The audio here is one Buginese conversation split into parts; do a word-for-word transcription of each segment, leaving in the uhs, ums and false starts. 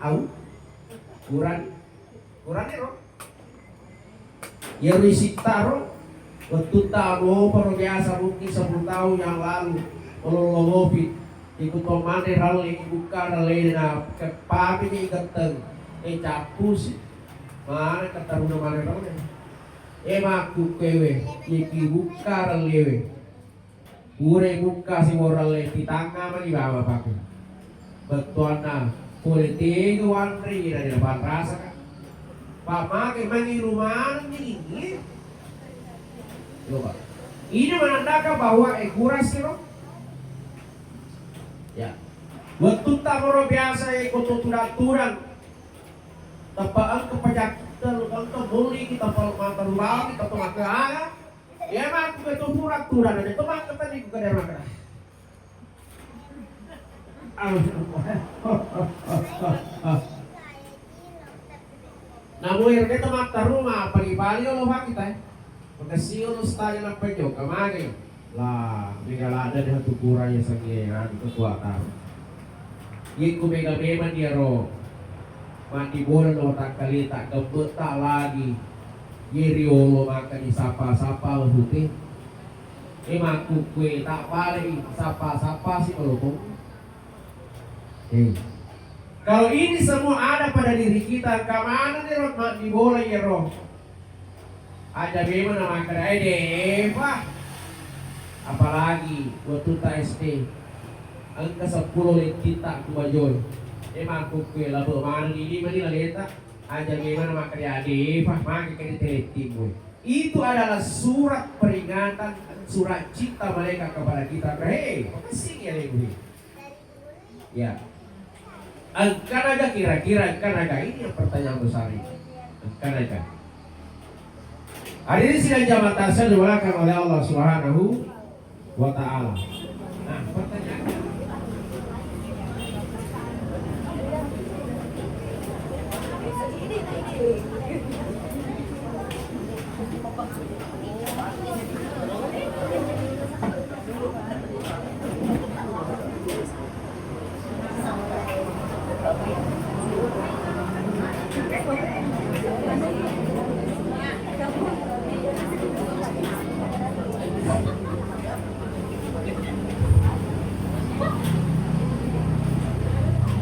Au? Kurang? Kurang ero? Iyaro isittaro, wettutta anu oparo biasa mungkin sepuluh tahun yang lalu, ololo covid, iko to mane ralle, ibukka ralle na keppami ni iketteng, e cappusi, mana kettaruna mane ralle. E makkukkewe, iki bukka rallewe. Pura ibukka siworang lepi tangnga mani baba pake. Bettuanna pole tega wanre ina dena panrasaka. Pamake mangiru manenni ini. Coba. Ini menandakan bahwa e kurasi ro. Ya. Wettutta moro biasa e ko tudang-tudang. Teppa engka penyakit telu engka muli kita pal mata rubangi kita pemakaga. Iya mah, aku betul surat tuh, dan ada teman ketemu ku kada makan. Namu erde teman terumah pagi-pagi lo kita. Makasih lo style apa jo kamane. Lah, mega ladde de tu kurang ya sange anu kekuatan. Yekko mega memang iyaro mandi bola lo takkalita gembetta lagi. Ye riolo maka disapa-sapa lo hute. E makkukkue tak bale i sapa-sapa si lo. Eh. Kalau ini semua ada pada diri kita, kemana nih ro mandi bola ya ro? Aja memang nama kada ede Eva. Apalagi waktu ta S D. Engka sepuluh letita ku bajoi. E makkukkue labe mana ini mani laleta. Aja memang nama kada ede Eva, magi kada teletimmu. Itu adalah surat peringatan, surat cinta mereka kepada kita. Hei, makasih ya lebu. Ya. Engkanaga kira-kira engkanaga ini yang pertanyaan besar ini. Engkanaga. Hadirin sidang jamaah takziah dimuliakan oleh Allah Subhanahu wa Ta'ala. Nah, pertanyaan.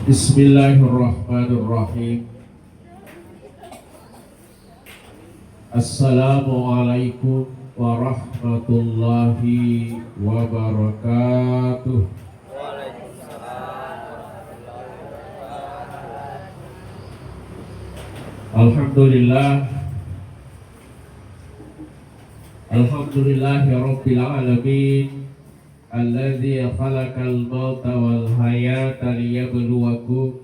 Bismillahirrahmanirrahim. Assalamualaikum warahmatullahi wabarakatuh. Alhamdulillah. Alhamdulillahi rabbil alamin. Alladzi khalaqal mauta wal hayata liyabluwakum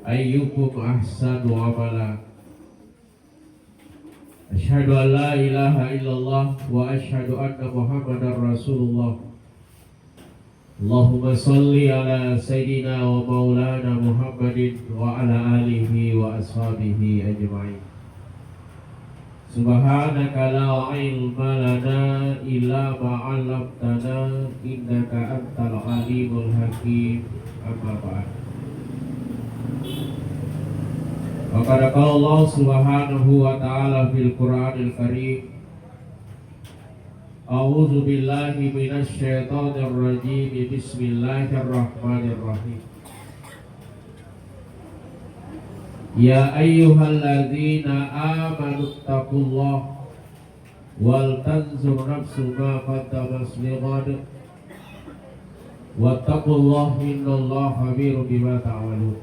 ayyukum ahsanu amala. Asyhadu an la ilaha illallah wa asyhadu anna Muhammadar Rasulullah. Allahumma shalli ala sayyidina wa maulana Muhammadin wa ala alihi wa ashabihi ajma'in. Subhanaka la ilma lana illa ma 'allamtana innaka antal alimul hakim. Amma ba'd. Wa qad qala Allah subhanahu wa ta'ala fil Qur'anil Karim. A'udzu billahi minasy syaithanir rajim. Bismillahirrahmanirrahim. Ya ayyuhalladzina amanu taqullaha wal tanzur nafsum ma qaddamat lighad wattaqullaha innallaha khabirum bima ta'malun.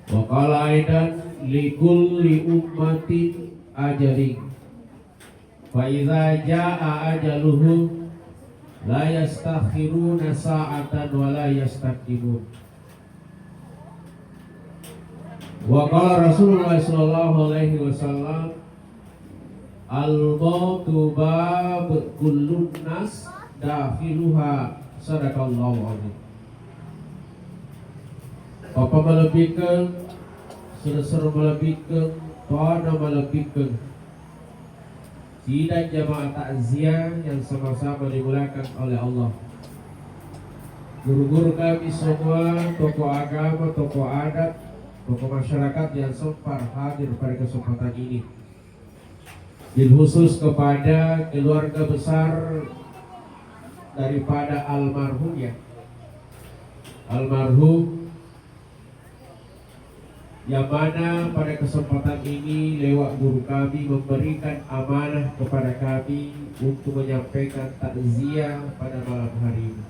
Wa qala aidan likulli ummatin ajalin. Fa idza jaa ajaluhum la yastakhiruna sa'atan wa la yastaqdimun. Wa qala Rasulullah sallallahu alaihi wasallam, al-mautu bab kullun nas dakhiluha. Sadaqallahu azim. Papa malebbikeng, sere-sere malebbikeng, toana malebbikeng. Sidang jamaah takziah yang sama-sama dimuliakan oleh Allah. Guru-guru kami semua, tokoh agama, tokoh adat, tokoh masyarakat yang sempat hadir pada kesempatan ini. Bil khusus kepada keluarga besar daripada almarhum, ya. Almarhum, yang mana pada kesempatan ini lewat guru kami memberikan amanah kepada kami untuk menyampaikan takziah pada malam hari ini.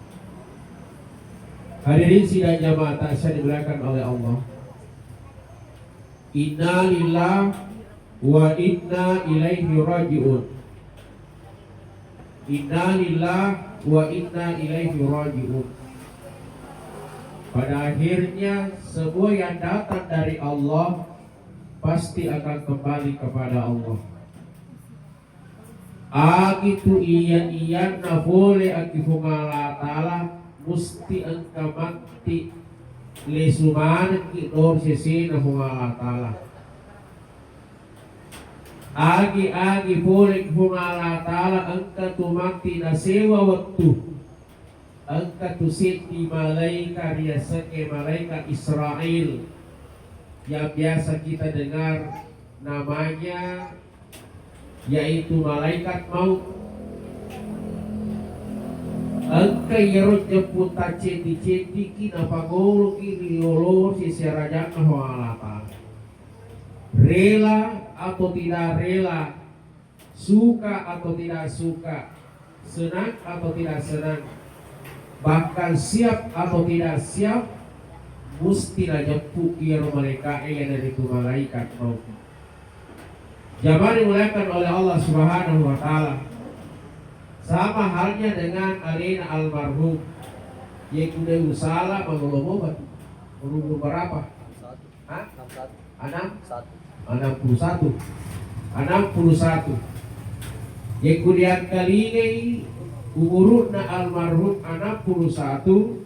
Hadirin sidang jamaah takziah dimuliakan oleh Allah. Innalillah wa inna ilaihi raji'un. Innalillah wa inna ilaihi raji'un. Pada akhirnya, semua yang datang dari Allah pasti akan kembali kepada Allah. Agitu iya-iyanna pole aki Puang Allah Ta'ala, musti engka matti lesu manengki dor sesena Puang Allah Ta'ala. Agi-agi pole Puang Allah Ta'ala, engka tu matti nasewa wettu. Engka tu seddi malaika riasengnge malaika Israel, yang biasa kita dengar namanya yaitu malaikat maut. Engka iyaro jeppu tacceddi-ceddiki napagoloki ri lolo seserajanna Puang Allah Ta'ala. Rela atau tidak rela, suka atau tidak suka, senang atau tidak senang, bahkan siap atau tidak siap, musti najeppu iyaro malaika'e, iyanaritu malaikat maut. Jamaah dimuliakan oleh Allah Subhanahu wa Ta'ala. Sama halnya dengan alena almarhum. Ye kude usala mangolo mopa tu. Umur berapa? Hah? Enam puluh satu. Enam puluh satu. Enam puluh satu. Ye kudiangkalingai umuruna almarhum enam puluh satu,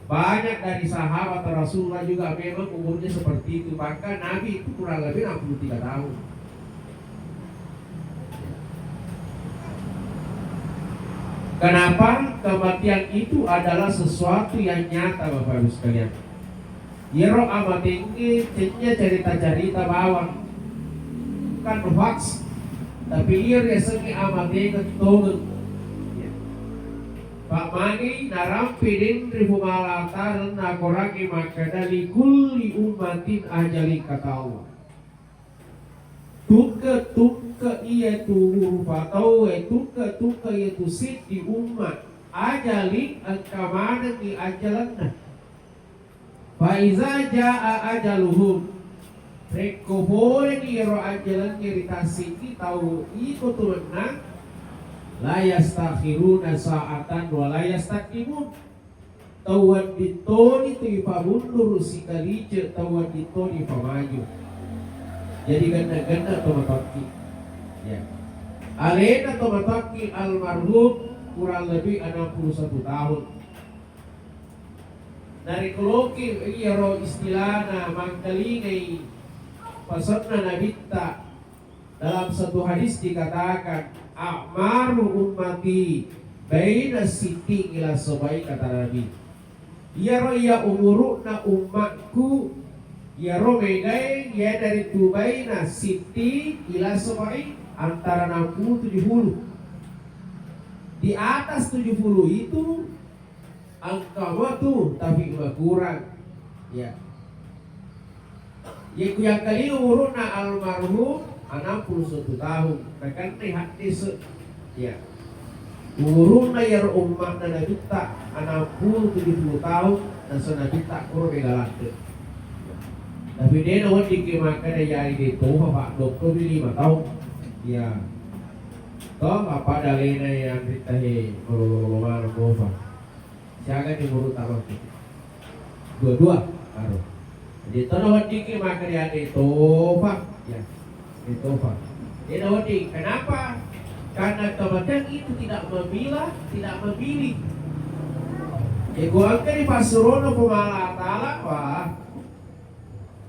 banyak dari sahabat Rasulullah juga memang umurnya seperti itu. Bahkan Nabi itu kurang lebih enam puluh tiga tahun. Kenapa? Kematian itu adalah sesuatu yang nyata, Bapak Ibu sekalian. Iyaro amatengnge cennya carita-carita bawang, kan hoax. Tapi iya riasengnge amatengeng tongeng. Ya. Pamani narampe denre Puang Allah Ta'ala nakorangnge makkeda, "Likulli ummatin ajalin," kata Allah. Tungke-tungke iyatu rupa tauwe, tungke-tungke iyatu seddi umma, ajalin, engka manengngi ajalenna. Fa iza jaa ajaluhum, rekko poleni iyaro ajalengnge ri tassikki tau iko tu mennang, la yastakhiruna sa'atan wa la yastaqdimun. Tau wedding toni tu ipamundur sikalice, tau wedding toni ipamaju. Jadi genna-genna to matokki. Ya. Alena to matokki almarhum kurang lebih enam puluh satu tahun. Narekko loki iyaro istilana mangkalingai pasenna Nabitta, dalam satu hadis dikatakan, "A'maru ummati baina sittin ila sabai," kata Nabi. Iyaro iya umuru'na ummakku, iyaro megae iyanaritu baina sittin ila sabai, antara enam puluh tujuh puluh. Di atas tujuh puluh itu engka matu, tapi makurang. Ya. Ye ku yang kali umuruna almarhum enam puluh satu tahun, nakenna hadis. Ya. Umuruna iyaro ummakna Nabitta enam puluh tujuh puluh tahun, nasa Nabitta kuro mega ladde. Tapi de nawedding ke makkeda ya ide tofa, Pak, dokter lima tahun. Ya. Toh, apa dalena yang ritahe melolo-lolo mana tofa. Siaga ni umurutta mangke? Dua-dua, aro. Jadi, tona weddingki makkeda de tofa, ya. De tofa. De nawedding. Kenapa? Karena kematian itu tidak memilah, tidak memilih. Ya, gua angka di passurono Puang Allah Ta'ala, wah.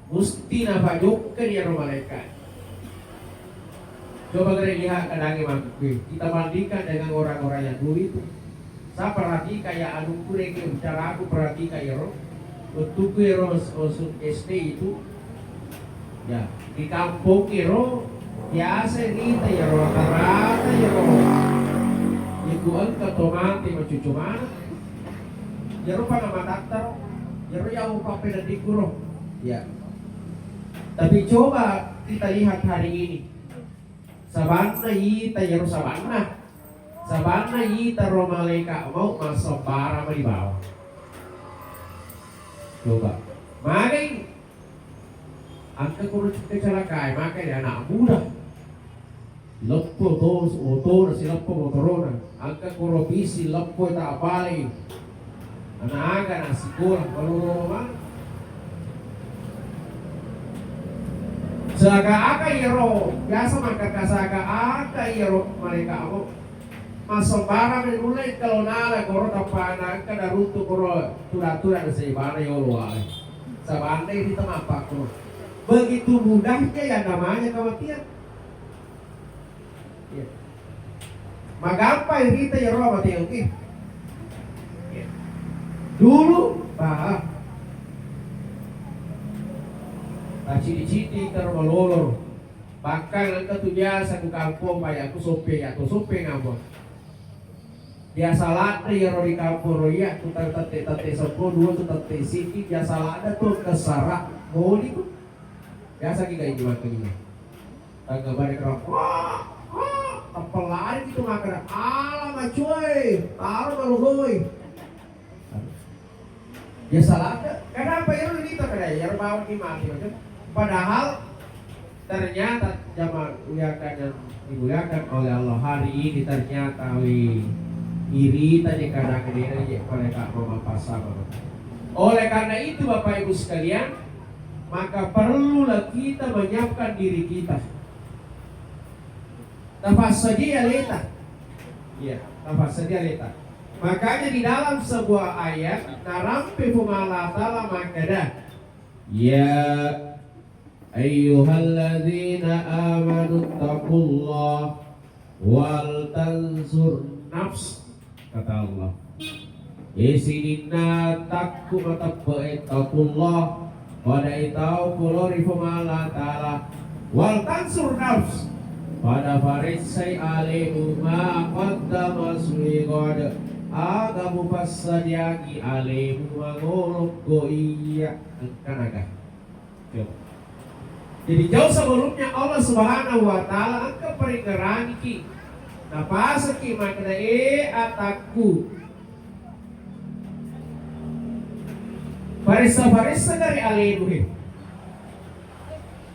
Musti napajokkani iyaro malaeka. Coba kalian lihat keadaannya makkukue. Kita bandingkan dengan orang-orang yang dulu itu. Sa perhatikan ya, anu, kureke bicaraku, perhatikan ya, ro. Wettuku ero os-, osuk S D itu, ya, di kampong ero biasa rita ya, ro, rata-rata ya, ro. Iku engka to mate macucu maneng. Ya, ro, pada matatta, ro. Ya, ro, ya, upappeneddikku, ro. Ya. Tapi coba kita lihat hari ini. Sabanna ita iyaro, sabanna, sabanna ita ro malaeka maut massembara mani bawang. Coba, magai engka koro kecelakaan, magai anak muda. Leppo to motona, sileppo motorona. Engka koro bisi leppo ta bale. Ana aga na sikola, balolo maneng. Seaga-aga iyaro, biasa makkakka seaga-aga iyaro malaeka maut. Massembara mani nulle kalau nala koro tappana engka daruntu koro tuda-tuda na sebana yolo wae. Sabanna ri tamappakko. Begitu mudahnya yang namanya kematian. Iya. Magampai rita iyaro mate, oke. Iya. Dulu, bah, tacidi-cidi taro malolo. Bahkan engka tu biasa ku kampong, bayakku soppe, ya tu soppe ngamo. Biasa ladde iyaro ri kampong ro iya, tu tette-tette seppulo dua tu tette siki, biasa ladde tu kesara moli tu. Biasa ki gai jual ke. Tangga bare kera, wah, wah, tappa lari gitu makkeda, "Ala macoe, taro malogoi." Ya salah ada. Kenapa ya lu gitu kada ya, bawa di mati, kan? Padahal ternyata jamaah muliakan yang dimuliakan oleh Allah, hari ini ternyata wi irita di kadang ini aja mereka mau pasang. Oleh karena itu, Bapak Ibu sekalian, maka perlulah kita menyiapkan diri kita. Tafassadia leta. Iya, tafassadia leta. Makanya di dalam sebuah ayat, narampe Puang Allah Ta'ala makkeda, "Ya ayyuhalladzina amanu taqullaha wal tanzur nafs." Kata Allah, "E sininna takku mateppe'e, taqullaha, padai tau pulori Puang Allah Ta'ala, wal tanzur nafs, pada paressai alemu ma qaddamat lighad, aga mupassadiangi alemu mangolo ko iya." Engkanaga. Jadi jauh sebelumnya Allah Subhanahu wa Ta'ala engka paringerangiki, napaseki makkeda, "E atakku, paressa-paressa gari alemu he."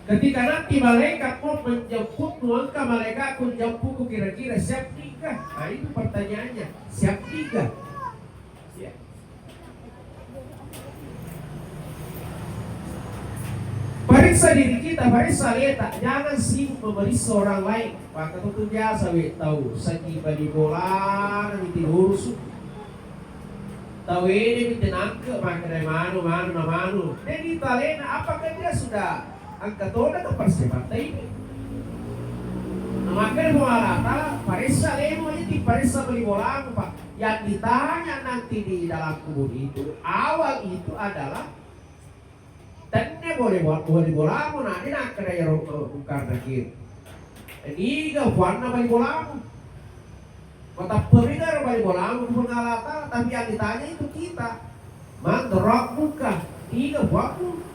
Ketika nanti malaikat mau menjemputmu, engka malaikatku jemputku, kira-kira siap nikah? Nah, itu pertanyaannya, siap nikah? Ya. Pariksa diri kita, pariksa leta, jangan sibuk memeriksa orang lain. Maka itu biasa we tau segi bali bola nanti lurus. Tau ini minta nangke, maka dari mana, mana, mana. Jadi talena, apakah dia sudah angkat toda ke persiapan ini? Nah, maka dari bola rata, pariksa lemo ini, pariksa bali bola, Pak. Yang ditanya nanti di dalam kubur itu, awal itu adalah tenne bali bola, bali bolamu, nah, ini nakkeda iyaro, eh, Munkar Nakir. Niga puanna bali bolamu? Matappa mega ro bali bolamu Puang Allah Ta'ala, tapi yang ditanya itu kita. Man rabbuka? Niga puammu?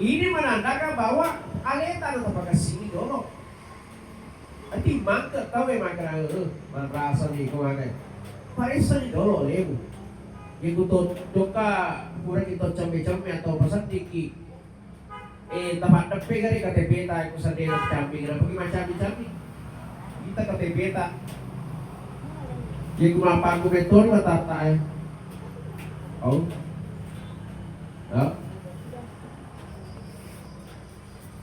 Ini menandakan bahwa aleta ada terpakai sini dulu. Ati mangke tau e makkeda, "Eh, manrasa ni ko mane." Paressani dolo lemu. Iku to jokka pura ki to cemme-cemme atau paseddiki. Eh, tapaddeppe gare K T P ta, ku sendena cambi, kenapa ki macambi-cambi? Kita K T P ta. Iku mappangku betoni matatta e. Oh. Ya.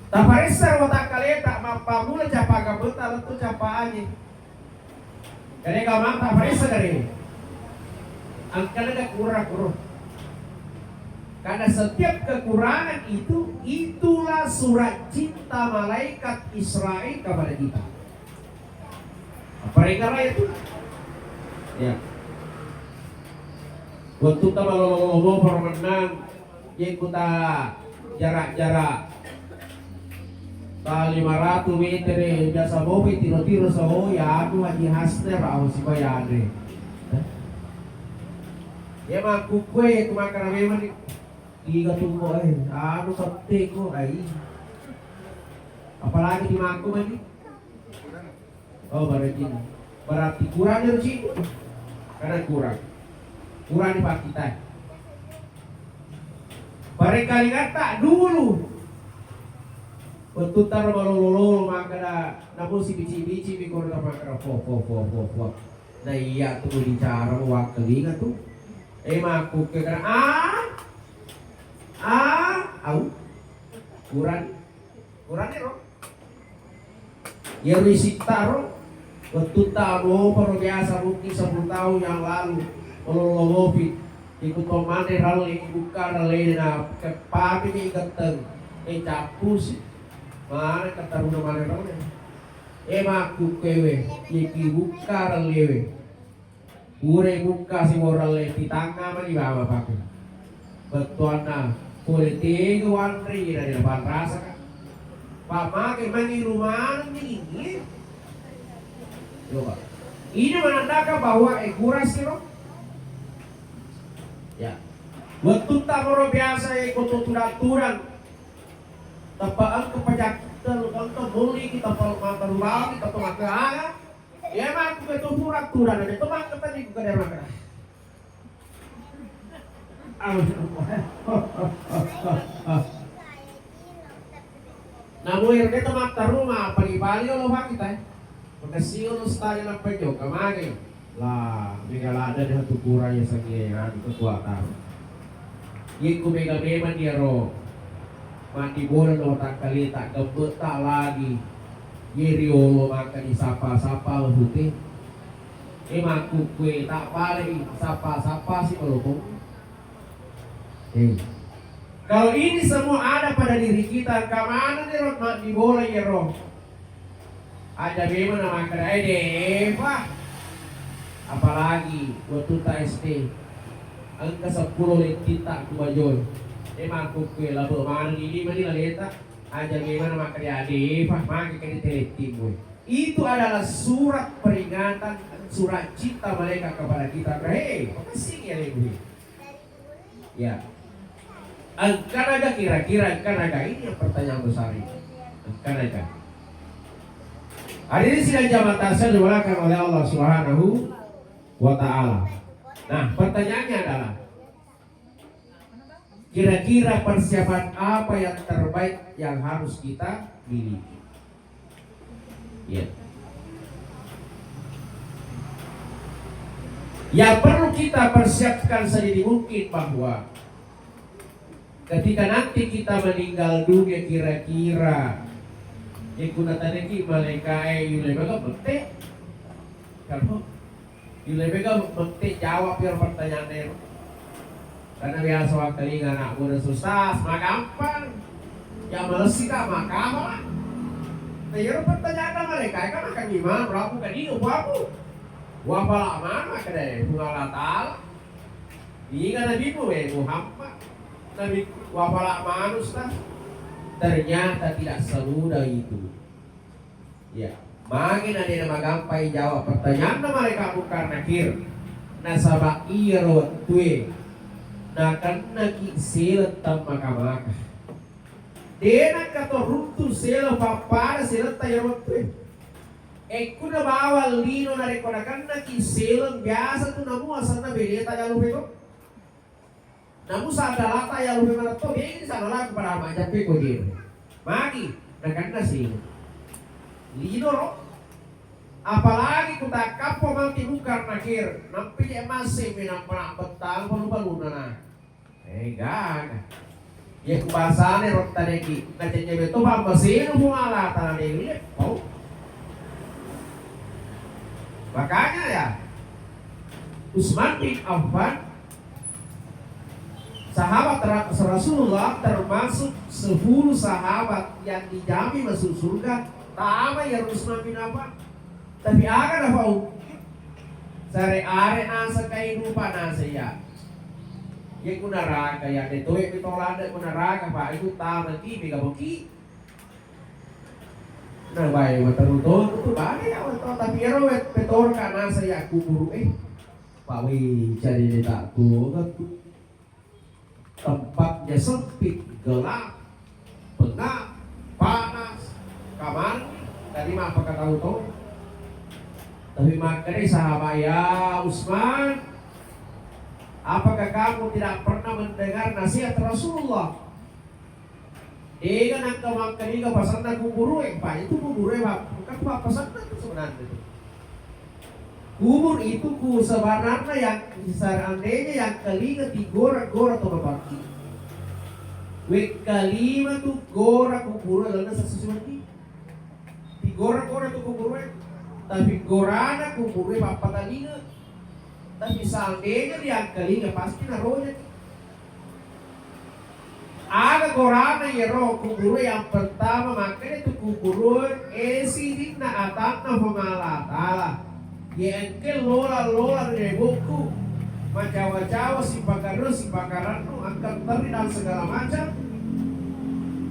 Taparessa ro watakkaleta, mappamula capa agabeta lettu capa aje. Gare gamang taparessa gare. Engkana ga kurang, Bro. Karena setiap kekurangan itu, itulah surat cinta malaikat Israel kepada kita. Apa itu? Ya. Wettutta malolo-lolo poro mennang, yekku ta jarak-jarak ta lima ratus meter, biasa mopi tiro-tiro sawo, ya aku Haji Hasner, aku sibayane. Ya makkukue, yekku makkeda memang ni, tiga tunggu, eh, anu, pette ko, ai. Apalagi di makku mani. Oh, berarti, berarti kurang ero, Ci? Karena kurang. Kurang dipakkitai. Barengkalingatta dulu. Wettutta ro malolo-lolo makkeda, namo sibici-bici mi koro makkeda, fo, fo, fo, fo, fo. Na iya tu bicara mewakkelinga tu. Eh, makkuke kena, ah? Ah? Au? Kurang. Kurang ero. Iyaro isittaro, wettutta moparo biasa mungkin sepuluh tahun yang lalu, malolo mopi, iko to manre ralle, ibukka rallena, keppami ni getteng, e cappusi, mana ketaruna manre ralle. E makkukkewe, iki bukka rallewe. Pura mukka siworang letti tangnga mani baba pake. Bettuanna pole tega wanre ira ira panrasaka. Pak make mani rumah ini. Coba. Ini menandakan bahwa e kurang siro. Ya. Wettutta moro biasa e koto tudang-tudang. Teppa engka penyakit lu tonton muli kita mata rubawa kita mata. Iya, makku ke tu pura turang, ada tu makku tadi ku kada makan. Namu ero ke temata rumah, pagi-pagi lo pakai tai. Makasih lo style apa jo, kamari. Lah, mega lada de tu pura ya sange anu kekuatan. Yekku mega memang dia ro. Mandi bola lo takkaleta, gembetta lagi. Ye riolo maka disapa-sapa lo pute. E makkukue tak bale i sapa-sapa si malopong. Eh. Kalau ini semua ada pada diri kita, kemana nih ro mandi bola ya ro? Aja memang nama kedai deh, Pak. Apalagi waktu ta S D. Engka seppulo lettitta ku bajoi. E makkukue labo maneng ini mani laleta. Aja memang makkeda ade, Pak, magi kedi telettimu. Itu adalah surat peringatan, surat cinta malaikat kepada kita. Hei, makasih ya, Ibu. Ya. Engkanaga kira-kira, engkanaga, ini yang pertanyaan besar ini. Engkanaga. Hadirin sidang jamaah takziah dimuliakan oleh Allah Subhanahu wa Ta'ala. Nah, pertanyaannya adalah, kira-kira persiapan apa yang terbaik yang harus kita miliki? Ya. Yang perlu kita persiapkan sedini mungkin bahwa ketika nanti kita meninggal dunia, kira-kira, ya, kuna tadi ki malaikae yule mega mette. Kalau Yule mega mette jawab iyaro pertanyaanna ero. Karena biasa wakkalinga anak muda susah, magampang. Ya malessi ka, makama lah. Nah, iyaro pertanyaanna mereka, kan akan gimana? Berapa kali, apa? Wapala mana kedai Puang Allah Ta'ala? Ingat Nabi mu, eh, Muhammad. Nabi wapala manus lah. Ternyata tidak semudah itu. Ya, magi na de' na magampai jawab pertanyaanna malaika Mungkar Nakir. Nasaba iyaro wettue nakennaki seleng tammaka-maka. De' nengka to runtu seleng pappada seletta iyaro wettue. Ekkunna bawang lino narekko nakennaki seleng biasa tu namu asenna bedeta jalu peko. Namu sadda lata ya lupe manetto, begi sana laku pada majjappe ko jero. Magi, nakenna si lino ro. Apalagi ku takkappo mati Mungkar Nakir, nampi je masih menang pernah betang balu-baluna na. Eh, gaga. Ya ku basane ro tadeki, na cecce beto pammasenu Puang Allah Ta'ala de' leppau. Makanya ya, Utsman bin Affan, sahabat Ra-, Rasulullah, termasuk sepuluh sahabat yang dijamin masuk surga, tama ya Utsman bin Affan. Tapi aga nafau? Sare-are naseng kehidupan naseng iya. Iya ku neraka iya, de' toe mito ladde' ku neraka, Pak, itu tamaki mega boki. Nah, bae, wettu to, tu bae ya, wettu, tapi ero wet-, petorka naseng iya kuburu, eh. Pak, wih, jadi de' tak tu, kan tu. Tempatnya sempit, gelap, pengap, panas, kamar, tadi mah apa kata to? Tapi makanya sahabat ya Usman, apakah kamu tidak pernah mendengar nasihat Rasulullah? Ega nangka makkaniga pasanna kuburue, pa itu kuburue, Pak. Bukan, Pak, pasanna itu sebenarnya itu. Kubur itu ku sebenarnya yang seandainya yang kelinga tigora-gora to mapakki. Wekkalima tu gora kuburue lalenna sessusuanni. Tigora-gora tu kuburue. Tapi gorana kuburue pappatalinga. Tapi seandainya diangkalinga pasti narojaki. Aga gorana iyaro kuburu yang pertama, makanya tu kuburu e sidinna atanna Puang Allah Ta'ala. Ye engke lola-lola ri lebokku, macawa-cawa sipakarru sipakarannu, angka terri dan segala macam.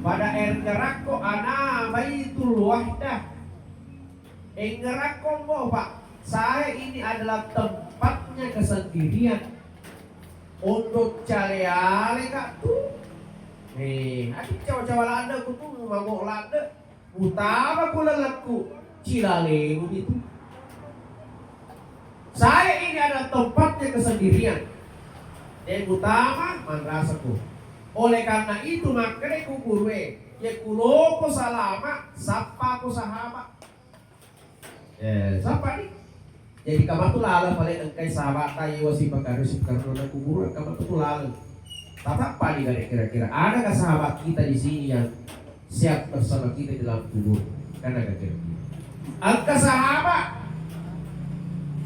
Pada engkarakko ana Baitul Wahdah. Engkarakko mbo, Pak. Saya ini adalah tempatnya kesendirian. Ondo cale-ale ka tu. Eh, ati cawa-cawa ladde ku tu, mabok ladde. Utama ku lelekku, cilalemu itu. Saya ini adalah tempatnya kesendirian. Dan utama manrasaku. Oleh karena itu, makanya ku gurue, ya kuloko salama, sappa ku sahabat. Eh, sapa ni? Jadi kamatu laleng pale engkai sahabatta yewa sipakarru sipakarru na kuburu, kamatu tu laleng. Tatappa ni gare kira-kira. Adakah sahabat kita di sini yang siap bersama kita di dalam kubur? Kan ada kira-kira. Engka sahabat,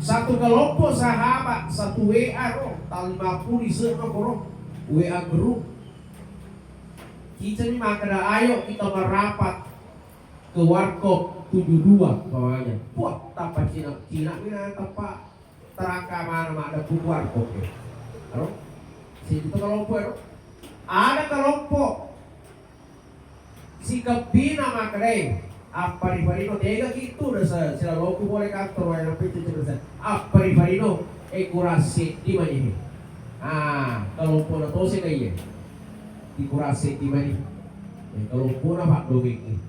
satu kelompok sahabat, satu W A ro, tau lima puluh ise'na koro, W A group. Cicani makkeda, ayo kita merapat ke Warkop tujuh dua umpamanya. Wah, tappa Cina, Cina mina tappa teraka mana maddepu Warkop e. Aro? Situ kelompok ero. Ada kelompok sikebbina makkeda, appari-parino tega kitu desa silaloku pole kantor wayang pecce cerita. Appari-parino e kurang seddi mani. Ah, kelompok na tose kaiye. Di kurang seddi mani. Eh, kelompok na Pak Domeng.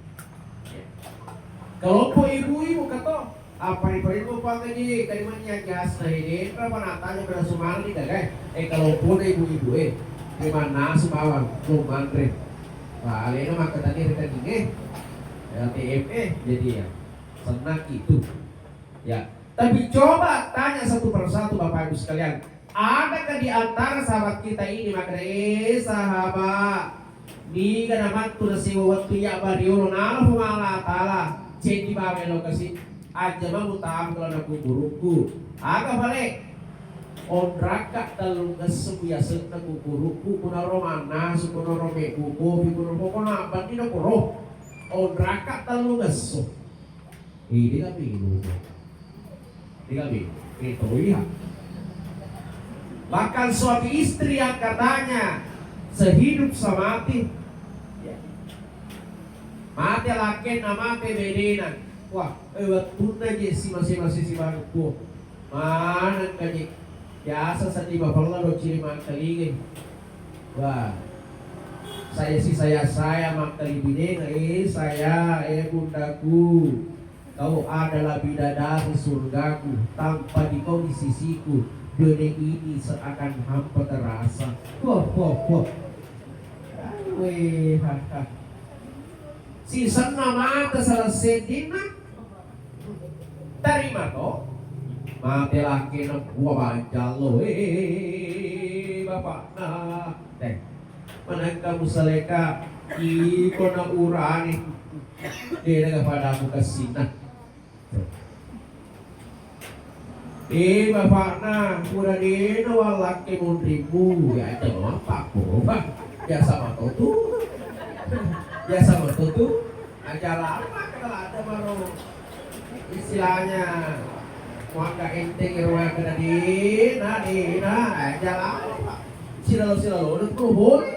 Kelompok ibu-ibu kato, appari-parino pangaji, kalimannya jasna ini, apa natanya pada Sumardi kagak? Eh, kelompok na ibu-ibu, eh, terima nasi bawang, tuh manre. Wah, alena makkatani rekening, eh, L T M, eh, jadi ya, senang itu. Ya, tapi coba tanya satu persatu Bapak Ibu sekalian, adakah di antara sahabat kita ini makkeda, eh, sahabat, niga namattu nasiwa wettu iya bariolo nala Puang Allah Ta'ala, ceddi bawa lokasi, aja mamu tamu kalau naku burukku. Aga pale, onraka tellung esso biasa naku burukku, kunaro mannasu, kunaro mebbu kopi, kunaro pokona abbanni na koro. Onraka tellung esso. Ini kan bingung. Ini kan bingung. Ini tahu iya. Bahkan suami istri yang katanya sehidup semati, ya. Mate lakkenna, mate bedena. Wah, eh, wettunna je si masing-masing si bangku. Maneng kaji. Biasa seddi mapella do ciri makkalinge. Wah. Saya si saya, saya makkali binena, eh, saya, eh, bundaku. Kau adalah bidadari surgaku, tanpa di kau di sisiku, dunia ini seakan hampa terasa. Wah, wah, wah. Weh, ha, ha. Sisenna mata salah seddinna. Tarima to. Mate lakena, wah, bajallo. Eh, bapakna. Teh. Manengka musaleka, iko na urane. Dena ga pada aku kesina. Eh, bapakna, pura dena wallakke monrimu, ya, aja mau apa, apa? Biasa mato tu. Biasa mato tu. Acara apa kalau ada baru istilahnya Maka enteng ero maka na dena, dena, eh, jala apa? Silalo-silalo, udah sepuluh boleh.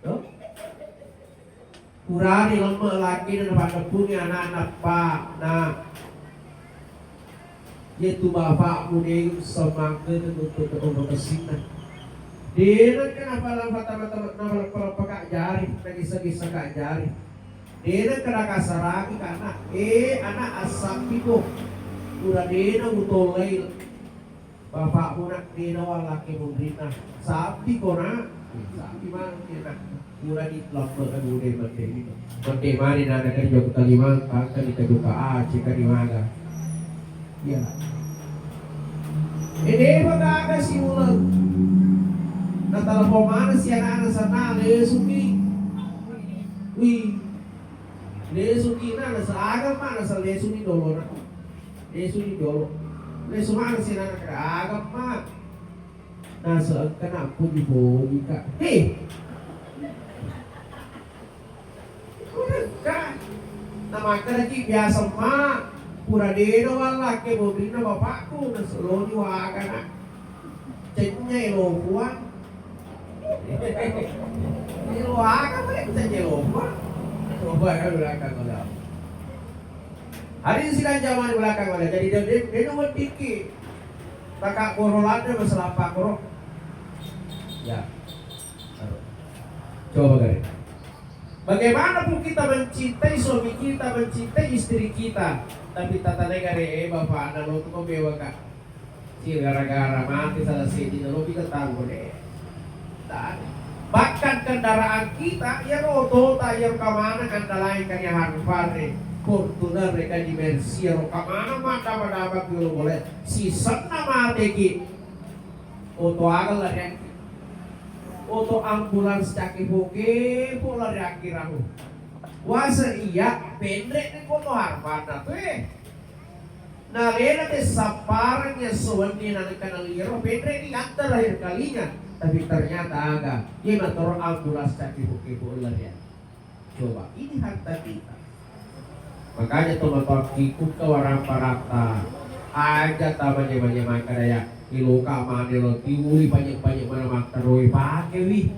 Tuh. Purani lemme' lakina napaddeppungi ana'na, "Pa', Na', iyatu bapa'mu de' usseng manggekeng untu' onrong kessinna. De' nengka napala-, napala-, napala-, napalappaka' jari, nagessa-gessaka' jari. De' nengka nakasarangi kana'. Eh, ana', assampiko. Pura de' nautollai." Bapa'mu, Na', de' nawallakkai munrinna. Sappiko, Na'. Sappi manenni, Na'. Purani lampe' anu de' mendeni. Mende' mani na' nakerja ke Kalimantan, kan dikejuka Aceh, kan di maga. Iya. Eh, de' maga siuleng. Natelepon maneng si ana'na, senna' lesuki. Wih. Lesuki na, nasa aga ma', nasa lesuni dolona. Lesuni dolo. Lesu maneng si ana'na, kada aga ma'. Nasa engka na' poji-pojika. Hei. Udah ka. Namakkedaki biasa ma'. Pura de' nawallakkai munrinna bapa'ku, nasa loni wagana. Cennyai lo Puang. Lo aga boleh cennyai lo Puang. Lo Puang kan belakang ada. Hari ini sidang jamaah di belakang ada. Jadi dia, dia, dia nunggu dikit. Kakak guru lada masalah apa guru? Ya. Coba kali. Bagaimanapun kita mencintai suami kita, mencintai istri kita, tapi tata negara, eh, bapak, ada lo tuh kau bewa, Kak. Ci, gara-gara mate sala seddi, nalopi tetangga de'. Dan bahkan kendaraan kita, iyaro otota, iyaro kamaneng andalae, kan iya Harvan e, Fortuner e, kan di Mercy, iyaro kamaneng maddama-dama ki lo boleh. Sisenna mateki. Oto aga lariangki. Oto ambulans cake poke po lariangki rahu. Wase iya, penre' ni oto Harvan na tu e. Nalena te sappareng esso wenni na engka naliro, penre'ni yang terakhir kalinya, tapi ternyata aga, iye matoro ambulans caki puke-puke larian. Coba, ini harta kita. Makanya tomatoakki kukka warang paratta, aja tamanya-manya makkadaya, iloka mane lo tiwi, panye-panye mana matteroi pakewi.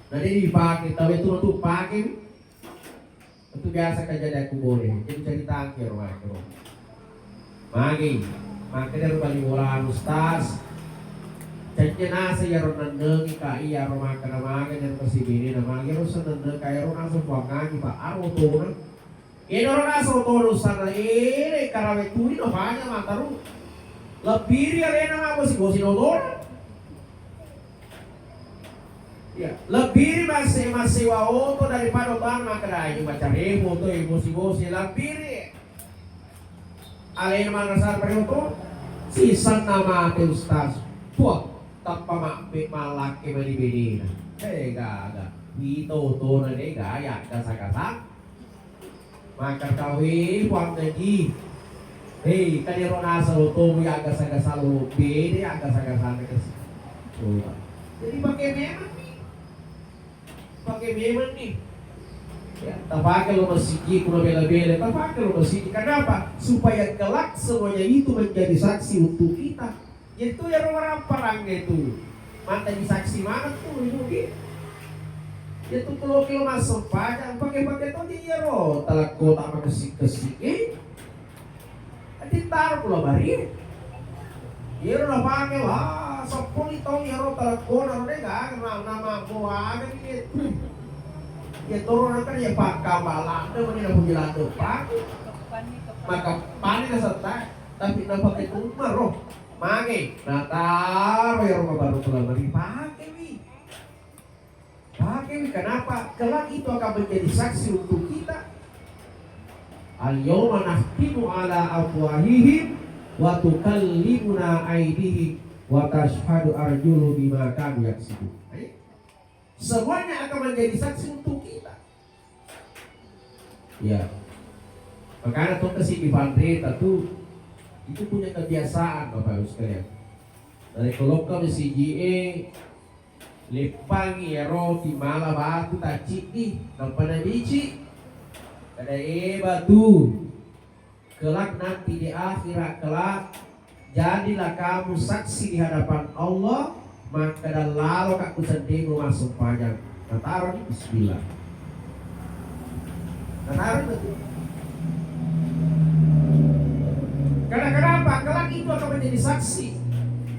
Na de' dipake, tawe tu matu pakewi. Itu biasa kejadian ku boleh. Jadi ceritangki ero makkero. Magi, makkeda ro bali bola ustaz. Cecce nasa iyaro nennengi ka iyaro makkeda maga nyaro kasi bene na magi ro senenneng ka iyaro nasa puangngangi pa aro tona. Iyaro nasa tona ustaz na ere karawe tuli na panya mataru. Lebbiri alena ma bosi-bosi na tona. Ya, lebih masse-, massewa oto daripada oto anu makkeda, "Ayo, macarepo oto, emosi-emosi, lebih." Alena manrasa pada oto, sisenna mate ustaz. Puah, tappa mabbe mallakke mani benena. Eh, gaga. Wito otona de' gaya, gasa-gasa. Makkatawe puang ngaji. Hei, kan ero naseng otomu ya gasa-gasa lo, bede ya gasa-gasa na kasi. Coba. Jadi pakai memang nih. Pakai memang nih. Ya, tapake lo masigi, kuna bela-bela, tapake lo masigi. Kenapa? Supaya kelak semuanya itu menjadi saksi untuk kita. Itu iyaro waramparang itu. Mantaji saksi maneng tu ibu ki. Itu kulo kilo massempajang pake-pake to di iyaro talakko tak makessing-kessing e. Ati taro kulo bari. Iyaro napake, wah, seppulo taung iyaro talakko na de' gaga na, nama boaga ni. Ya toro nangka ya pakka balanda mani na puji lando pake. Maka pani na setta, tapi napake tu maro. Mage, nataro iyaro mabaru tu lamari, pakewi. Pakewi, kenapa? Kelak itu akan menjadi saksi untuk kita. Al-yawma nakhtimu ala afwahihim wa tukallimuna aidihim wa tashhadu arjuluhum bima kanu yaksibun. Semuanya akan menjadi saksi untuk kita. Ya. Makanya to kasi di Pandreta tu itu punya kebiasaan, Bapak Ibu sekalian. Dari keloka mesigie leppangi ero timala batu tacciddi, nampa nabici. Kada e batu. Kelak nanti di akhirat kelak, jadilah kamu saksi di hadapan Allah, makkeda laloka ku cedde'mu massempajang. Nataroni, bismillah. Nataroni betul. Karena kenapa? Kelak itu akan menjadi saksi.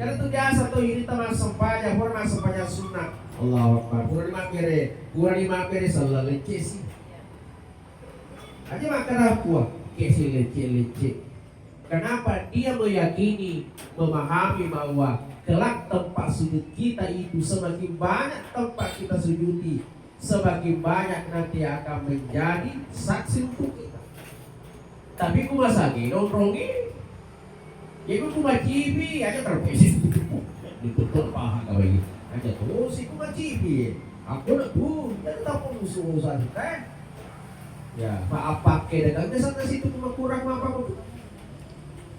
Karena itu biasa tuh ini teman sempajang, pura massempajang sunnah. Allahu Akbar. Pura di mabbere, pura di mabbere, sallallecce si. Aja makkeda kua, ke si lecce-lecce. Kenapa? Dia meyakini, memahami bahwa kelak tempat sujud kita itu semakin banyak tempat kita sujudi, semakin banyak nanti akan menjadi saksi untuk kita. Tapi ku masagi nongkrongi, jadi ku macipi aja terpesis. Ditutup paha kau ini. Aja terus ku macipi. Aku nak tuh, jadi tak perlu urusan kita. Ya, apa-apa ke dagang desa ke situ cuma kurang apa kok.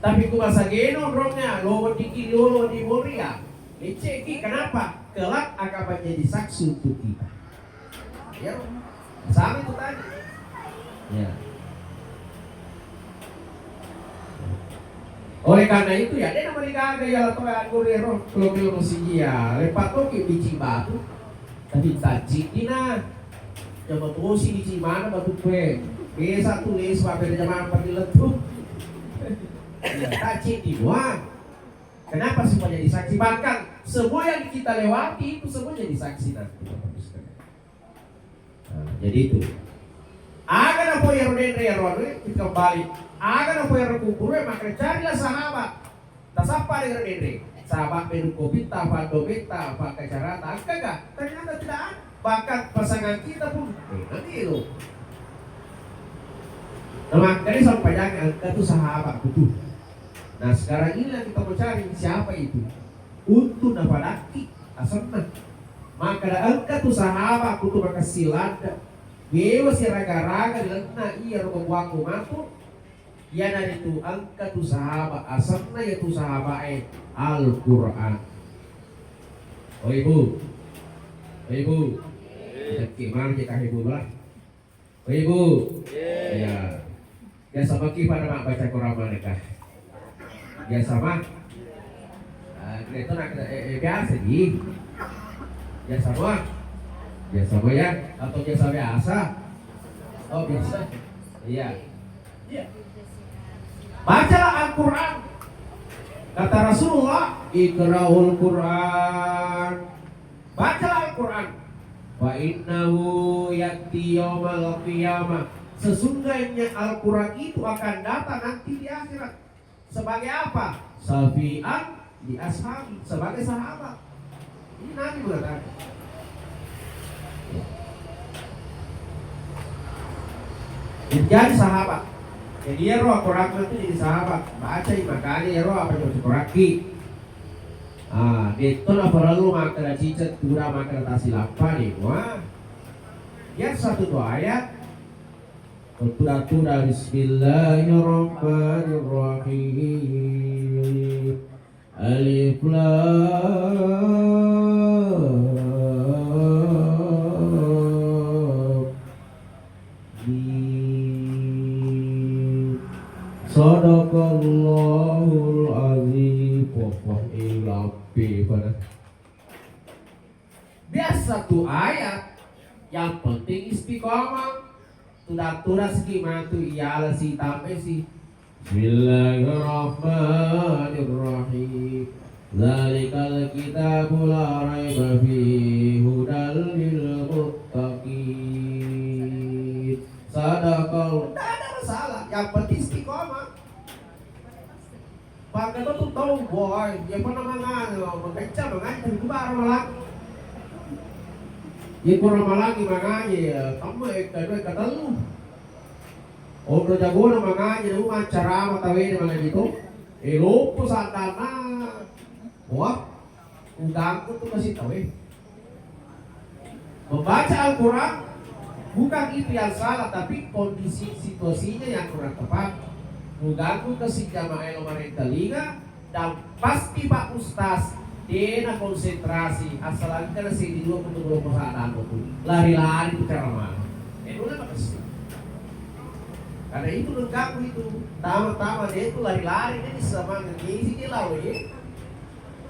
Tapi ku masa geno rongnya, lo diki lo di Moria. Leceki, kenapa? Kelak akan menjadi saksi untuk kita. Ya, sama itu tadi. Ya. Oleh karena itu ya, dia nama digaga ya atau aku rero kalau dia masih ya, lepak toki biji batu. Tapi tajjiddi na. Jama tosi di cimana batu kue. Biasa tu les papeda jama apa di letu. Ya, tajjiddi doang. Kenapa? Supaya jadi saksi. Bahkan semua yang kita lewati itu semua jadi saksi nanti. Nah, jadi itu. Aga na poi ero denre ero anu, kita kembali. Aga na poi ero kuburu, maka carilah sahabat. Tasappa dengan denre. Sahabat minum kopi ta, apa dometa, apa kacarata, angka ga? Ternyata tidak ada. Bahkan pasangan kita pun, eh, nanti itu. Nah, makanya sampajang angka tu sahabat betul. Nah, sekarang inilah kita mau cari siapa itu. Untuk napadakki asenna. Maka da engka tu sahabat kutu makessing ladde. Bewa siraga-raga lenna iya ro babuakku matu. Iyanaritu engka tu sahabat asenna iya tu sahabat e Al-Quran. Oh ibu. Oh ibu. Cekki mari kita ibu lah. Oh, Ibu. Iya. Biasa maki pada mak baca Quran maneka. Biasa mah. Ah, itu nak eh, eh, biasa ji. Biasa mah. Biasa mah ya. Atau biasa biasa. Oh biasa. Iya. Iya. Bacalah Al-Quran. Kata Rasulullah, iqra'ul Quran. Bacalah Al-Quran. Fa innahu ya'ti yaumal qiyamah. Sesungguhnya Al-Quran itu akan datang nanti di akhirat. Sebagai apa? Syafi'an li ashabi. Sebagai sahabat. Ini Nabi mengatakan. Jadi sahabat. Jadi ya roh Al-Quran itu jadi sahabat. Baca makanya ya roh apa yang Quran ki. Ah, de'to naparellu makkeda ciceng tudang makkeda tasilappani, wah. Iya satu dua ayat. Tudang-tudang, bismillahirrahmanirrahim. Alif lam Mim. Sadaqallahul azim. Wah, wah, eh, lampe pada. Biasa tu ayat, yang penting istiqomah. Tudang-tudang siki matu iyala si tampe si. Bismillahirrahmanirrahim. Dzalikal kitabu la raiba fihi hudal lil muttaqin. Sadaqal. Tidak ada masalah. Yang penting istiqomah. Pangkat tu tau boy, dia pernah mangan, mengencang mangan, tapi itu baru malang. Dia kurang malang, mangan, ya, kamu, eh, kedua, ketellu. Onro jagona manganja, namu mancarama tawena manganja to. E, loppo saddanna. Wah, uganggu tu kasi tawe. Membaca Al-Quran bukan itu yang salah, tapi kondisi situasinya yang kurang tepat. Uganggu kasi jamaah lo marengkalinga, Dan pasti Pak Ustaz, dena konsentrasi, asal engka na seddi dua kutu dua pasadang tu. Lari-lari tu ceramah. Eh, dona makessing. Karena itu mengganggu itu. Tama-tama dia itu lari-lari, dia bisa manggil isi dia lalu ya.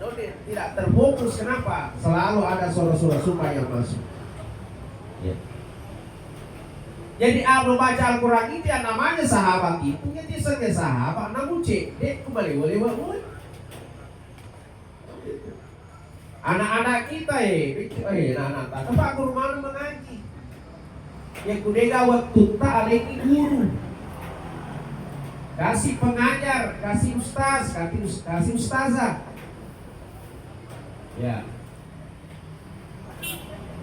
Dia tidak terfokus, kenapa? Selalu ada suara-suara sumpah yang masuk. Ya. Jadi, anu baca Al-Quran itu yang namanya sahabat itu, jadi sebagai sahabat, namun cek, dia kembali boleh buat. Anak-anak kita, eh, eh, anak-anak, tempat guru mana mengaji? Ya, kudega waktu tak ada ini guru. Kasih pengajar, kasih ustaz, kasih, us- kasih ustazah. Ya.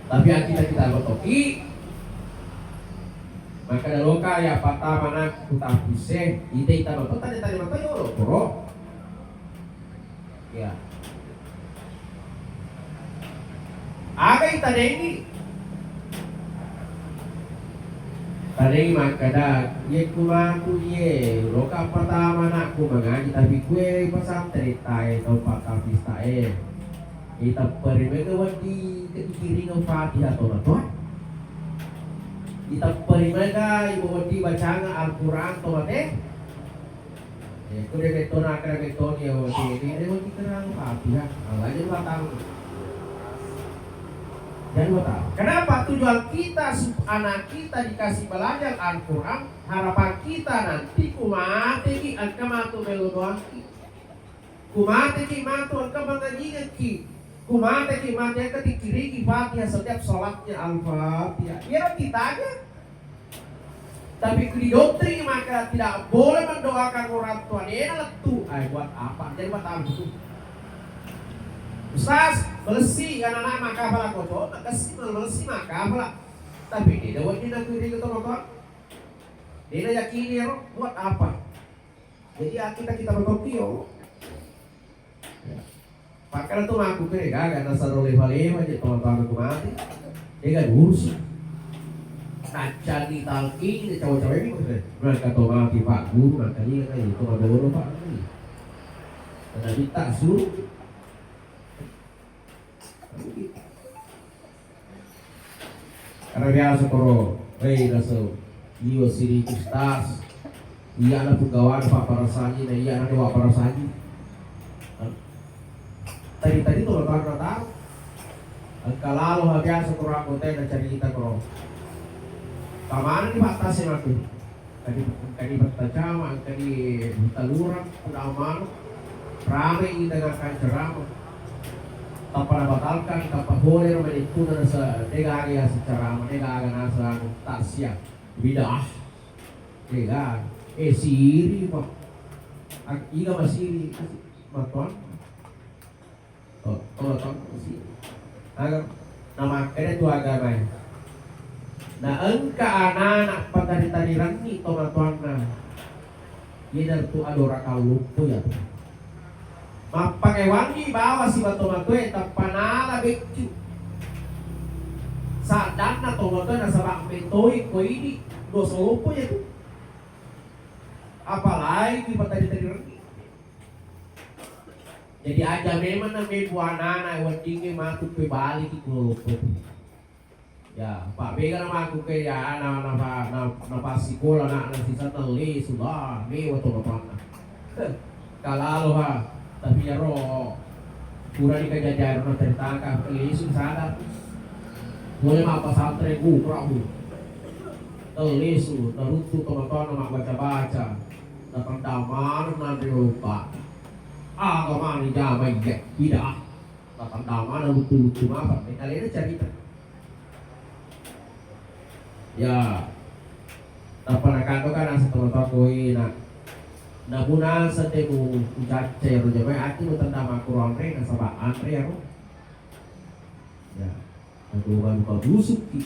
Tapi yang kita, kita botoki, maka daloka ya patama nak kutapise, ite ita botok tadi tadi mata yolo, bro. Ya. Aga itadengi? Tadengi makkeda, ye ku matu ye, loka patama anakku mangaji, tapi kue pesantren tae tau pakapis tae. Itapperi mega wedding ikiringa Fatihah to matoa. Itapperi mega ibu wedding bacanga Al-Quran to mate. Eh, ku de' metto na, akkeda metto ni, oh, si, de', de', de' kira Fatihah. Allah jadi batang. Jadi batang. Kenapa tujuan kita, sup-, anak kita dikasih belajar Al-Quran? Harapan kita nanti, ku mate ki, engka matu melo doangki. Ku mate ki, matu engka mangajingekki. Ku mate ki, mate engka tikiringi Fatihah setiap sholatnya Al-Fatihah. Iya, ditanya. Tapi ku didoktrin maka tidak boleh mendoakan orang tua. Dena lettu. Ay, buat apa? Jadi buat apa itu? Ustaz, melesi kan anak maka pala kocok, melesi, melesi maka pala. Tapi dia dapat kita kiri ke teman-teman. Dia yakini ya, buat apa? Jadi ya kita, kita bertopi ya. Ya. Pakkeda tu makkukkue gaga nasaro lefa-lefa je tau-tau ku mati. Ega diurusi. Naccani talki de cawa-cawa ini maksudnya. Maka to mati Pak Guru, maka ni kan itu madoro Pak ni. Karena kita suruh. Karena biasa koro, wei, naso, iyo siri ustaz, iya na pegawai Pak Parasangi, na iya na Dewa Parasangi. Tadi-tadi tu lebar na tahu. Engka lalo ha biasa koro anggota na cerita koro. Kamana ni Pak Tasem aku? Engkani, engkani Battacama, engkani Talurang, Kuda Amano, ramai dengan kan ceramah. Tappa nabatalkan, tappa pole ro mani tuna nasa, degaga ya secara, degaga nasa anu, taksia, bid'ah, degaga, eh, siri, Pak. Ak-, iga masiri, matuang. Oh, oh, tong, si. Aga, namakkeda tu agamae. Na engka anana patari-tariranni tomatoanna. Iyanaritu adorakang loppo iya tu. Mappangewangi bawa siba tomatoe tappa nala beccu. Saddanna tomatoe nasaba metoi ko idi dosa loppo iya tu. Apalagi patari-tariranni. Jadi aja memang na mebbu anana weddingnge matu pebaliki ku loloppo. Ya, Pak Bega na maku ke ya na na na, na, na pas sikola na na sisa telle sudah mewa to bapakna. Kalalo ha, tapi ya ro pura di kejadian na cerita ka lisu sadar. Boleh ma pesantren ku perahu. Telle su, teruttu teman-teman nak baca-baca. Datang damar nanti lupa. Aga mani jama iya, tidak. Tatandamana luttu-luttu mapang, eh, alena carita. Ya, tappa nakando kan asa tomatoa koe na, napuna sette mu ucacca ero jamae ati mu tandama kuro anre nasaba anre ero. Ya, aku baru kau busukki.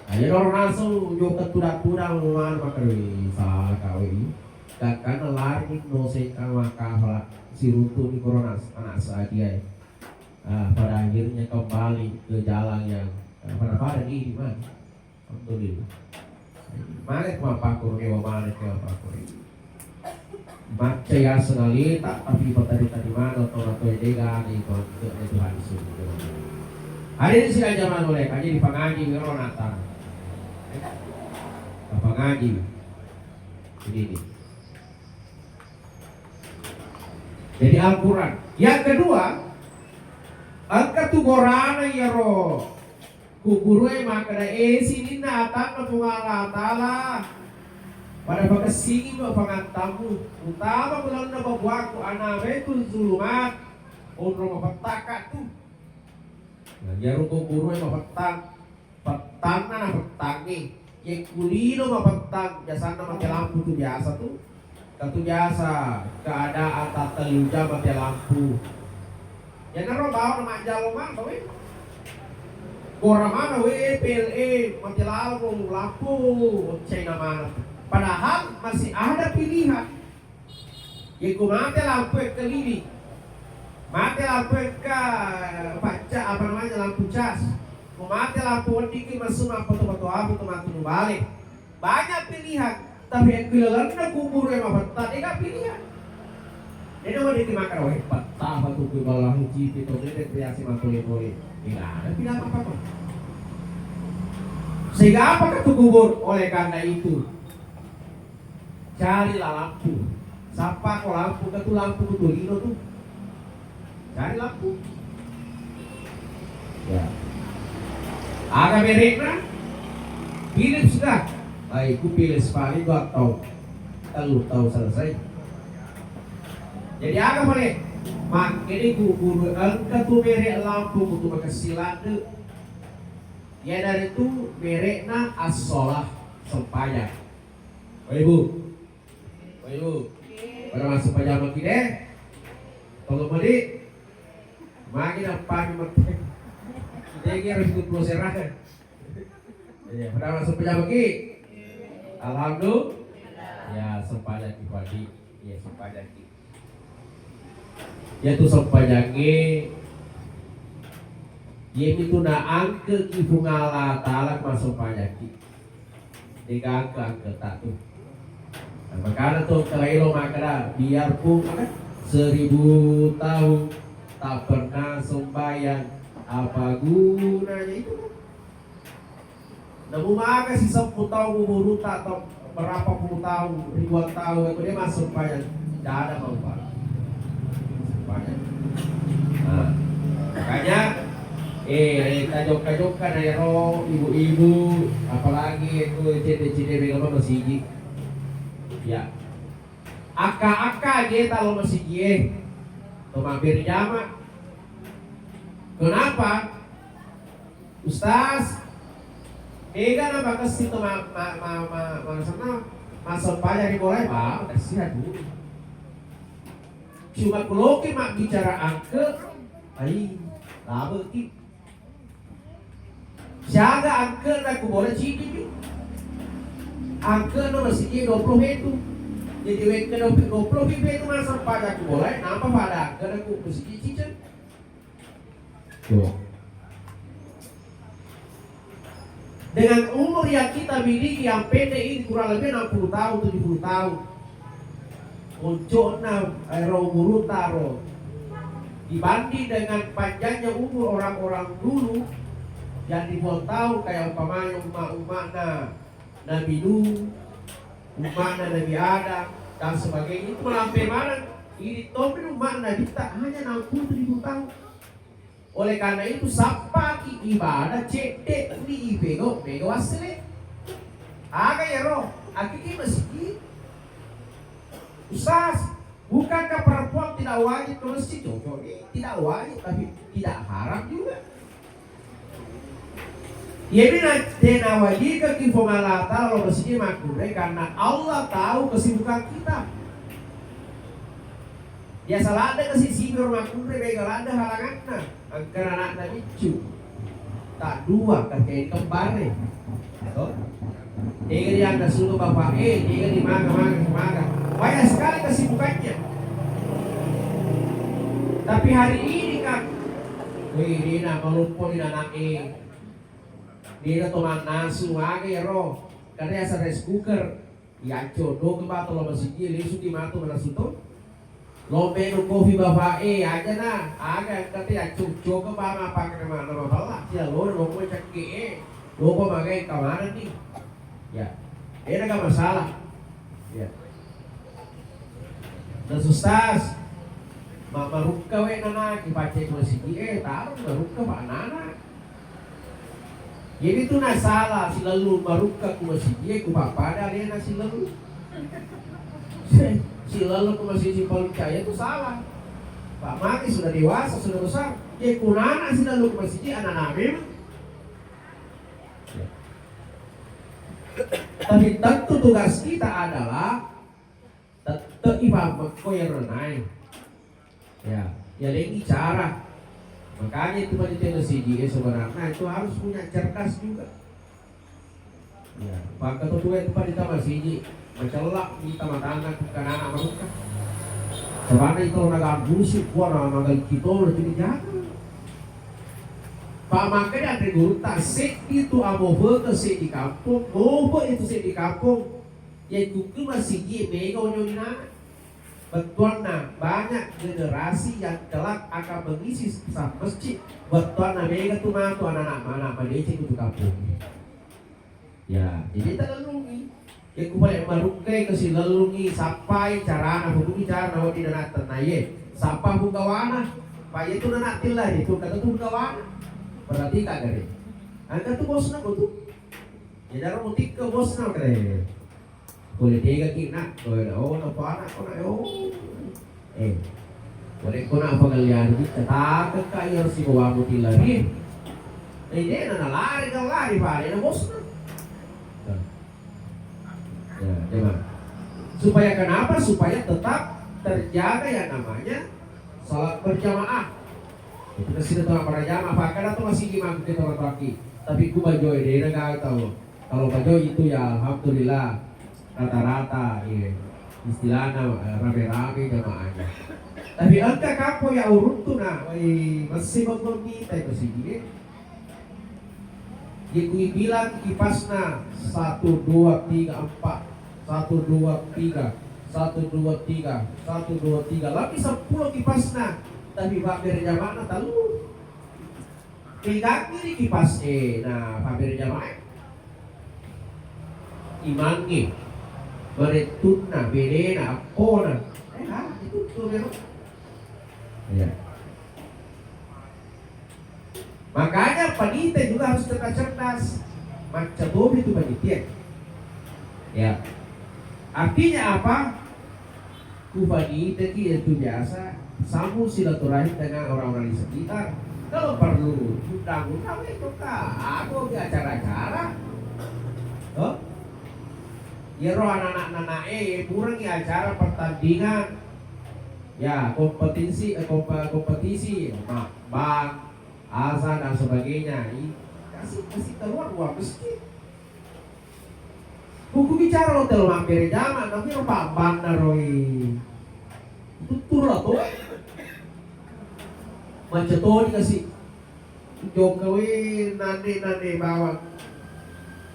Ayo dong nasu jokka tuda-tuda manu makarui saka we. Kakana lari no seka maka siruntu ni korona anak sadia. Ah, pada akhirnya kembali ke jalan yang, eh, pada-pada ini, Mas. Alhamdulillah. Mana ke mapakkur, ngewa mana ke mapakkur ini. Macca ya sengalita, tapi patadi-tadi mana, atau atau dega, di Tuhan, itu, itu hadis itu. Hari ini sih aja mana oleh, aja dipangaji, wiro nata. Apa ngaji? Ini nih. Jadi Al-Quran. Yang kedua, engka tu gorana iyaro kuburue makkeda, "Eh, sininna atanna Puang Allah Ta'ala, pada pakessingi mo pangattammu, utama bulanna babuakku, ana Baitul Zulumat, onro mapettakka tu." Nah, iyaro kuburue mapettang. Pettanna na pettangngi. Yekkulino mapettang, biasanna mate lampu tu biasa tu. Katu biasa keadaan tattellu jam mate lampu. Iyanaro bawa na majjalo mata we. Kora mana we P L E mate lalo lampu, occai na mana. Padahal masih ada pilihan. Yekko mate lampu e kelini, mate lampu e ka pacca, apa namanya, lampu cas, ko mate lampu weddikki messu mappato-pato api to matu bale. Banyak pilihan, tapi yekko lalenna kuburu e mapetta, dega pilihan. Dena weddikki makkeda, "Weh, petta apa tu kui balang cipi to dede priasi matole-tole." Dega ada pilihan apa-apa. Sehingga apakah tu kubur? Oleh karena itu, carilah lampu. Sappa ko lampu, ke tu lampu ku tolino tu. Cari lampu. Ya. Aga merekna? Philips kah? Ai, ku Philips paling dua tahun. Tellu tahun selesai. Jadi aga pale? Makkeda ku guru engka tu merek lampu ku tu makessing ladde. Iyanaritu merekna As-Solah, sempajang. Oh, Ibu. Oh, Ibu. Pada massempajang maki de? Tongeng medi? Magi nappani mette. Degi harus ikut pulau serah. Iya, pada massempajang maki? Alhamdulillah. Ya, sempajang ki padi. Iya, sempajang ki. Iyatu sempajangnge, iyamitu naangkeki Puang Allah Ta'ala massempajangki. Dega angke-angketa tu. Nah, makana tu engka elo makkeda, biarpun apa, seribu tahun tak pernah sembahyang, apa gunanya itu? Namu maga siseppu taung umurutta atau berapa puluh tahun, ribuan tahun, itu dia masuk banyak. Tidak ada manfaat. Banyak. Nah, makanya, eh, eh, tajokka-jokka na ero ibu-ibu, apalagi itu cede-cede mega masigi. Ya. Akka-akka aja talo masigi, eh. To mampir jama. Kenapa? Ustaz, ega na makessing to ma-, ma-, ma-, ma-, maksudna massempajang ri bolae, ba, kasihan dulu. Cuma kuloki mabbicara angke, ai, labeki. Siaga angke na ku bola cidi mi. Angke na masigi dua puluh pitu. Jadi wekka dua puluh pitu massempajang ku bolae, napa pada angke na ku masigi ciceng. Tuh. Dengan umur yang kita miliki yang pendek ini, kurang lebih enam puluh tahun, tujuh puluh tahun, onconna ero umurutta ro dibanding dengan panjangnya umur orang-orang dulu yang ribuan tahun, kayak umpamanya umat-umatna Nabi Nuh, umatna Nabi Adam, dan sebagainya, itu melampe maneng. Ini topi umat Nabi tak hanya enam puluh tujuh puluh tahun. Oleh karena itu, sappaki ibadah cedde ni ipegau mega wassele. Aga ero, akiki masigi. Ustaz, bukankah perempuan tidak wajib ke masjid? Cocok ni, tidak wajib, tapi tidak haram juga. Iyami na-, de nawajibkaki Puang Allah Ta'ala lo masigi makkunrai karena Allah tahu kesibukan kita. Biasa ladde kasi sibiro makkunrai, mega ladde halanganna. Engka anakna biccu. Tak dua, kakek kembare. Atau? Tega dia anda suruh bapak, eh, tega di maga, maga, maga. Banyak sekali kesibukannya. Tapi hari ini, Kak, wih, ini nak melumpur di anak, eh. Dia tuh mannasu, maga ya, roh. Karena ya rice cooker. Iyacco, doke ba tolo masigi, lisu ki matu mannasu to. Lo menu kopi bapak e, aja na, aga engka te accoccoke ba mapake nama, nama bella, sia lo, lo ko cekke e, lo ko magai kamana ni. Ya, ena ga masalah. Ya. Nah, sustas. Ma-, marukka we nana, ki pacce ku masigi, eh, tarung marukka pa nana. Jadi tu nasala silellu marukka ku masigi, eh, ku pappada alena silellu. Silellu ku masigi palucaya tu salah. Pak Maki sudah dewasa, sudah besar. Ya, ku nana silellu ku masigi, anak-anak memang. Tapi tentu tugas kita adalah tette'i pammekko iyaro nanae. Ya, yalengi cara. Makanya itu panitia masigi, eh, sebenarnya itu harus punya cerdas juga. Ya, pakka to tuwe tu panitia masigi, macella kita matana ku kanana marukka. Sabana itu naga busu, kuana naga kito, jadi jaga. Pak, makanya anre gurutta, seddi tu amofeke seddi kampong, mofe itu seddi kampong. Yaitu ke masigi mega onyo inana. Bettuanna, banyak generasi yang kelak akan mengisi saf masjid. Bettuanna mega tu matu anak-anak mana madeceng itu kampong. Ya, jadi talellungi. Ya, ku pale marukkai ke silellungi, sappai carana, hukumi carana, wadi dana tennaye. Sappa punggawana. Pak, itu nana tilla itu, kata tu punggawana. Berarti kagare. Angka tu bosna ko tu. Ya, daro mutikka bosna kare. Pole tegaki nak, oh, oh, napa anak ko nak, oh. Eh, pole ko nak pangallian kita, takekka iya harus dibawa mutilari. Eh, de na lari kan lari pale na bosna. Nah. Ya, coba. Supaya kenapa? Supaya tetap terjaga yang namanya salat berjamaah. Itu kan sudah tolak berjamaah, apa kada tu masih imam kita laki. Tapi ku bajoi de na gawe tau. Kalau bajoi itu ya alhamdulillah rata-rata, iya, istilahnya, eh, rame-rame jamaahnya. Tapi engka kapo ya uruntu na, wai, masih bangun kita itu sih, iya. Iku ibilang kipasna, satu, dua, tiga, empat. Satu, dua, tiga. Satu, dua, tiga. Satu, dua, tiga. Lebih sepuluh kipasna. Tapi pabbere jamana tellu. Pegangngiri kipas e, na pabbere jamae. Imangnge. Barettunna, benena, appona. Eh, ha, itu tuh memang. Iya. Makanya panitia juga harus cerdas-cerdas. Macca tobi tu panitia. Ya. Artinya apa? Ku panitia ki itu biasa sambung silaturahim dengan orang-orang di sekitar. Kalau perlu undang-undang itu kak, aku di acara-acara. Oh? Iyaro anak-anak nanae, purangi acara pertandingan. Ya, kompetisi, eh, kompe-, kompetisi, ma-, bang, azan dan sebagainya. I-, kasih, kasih keluar uang masjid. Hukum bicara lo telo mabbere jama, tapi lo pabbanna roi. Tuttur lo to. Macca toni kasih. Jokka we nane-nane bawang.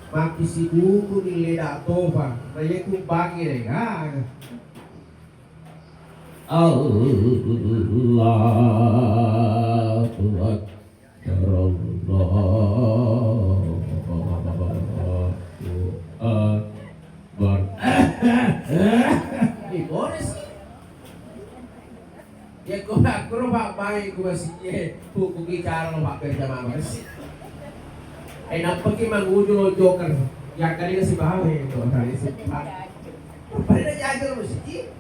Maki sibuku ni leda topa. Na ye kubbangi deh. Ah. Allahu Akbar, Allahu Akbar. Eh, boleh sih. Ya, kura-kura, Pak, baik, gua sih, eh, hukum bicara lo, Pak, biar jamaah, Pak, sih. Eh, nampaki manguju lo joker. Ya, kali na sibawa, eh, to, kali sih, Pak. Pada jajar lo, sih.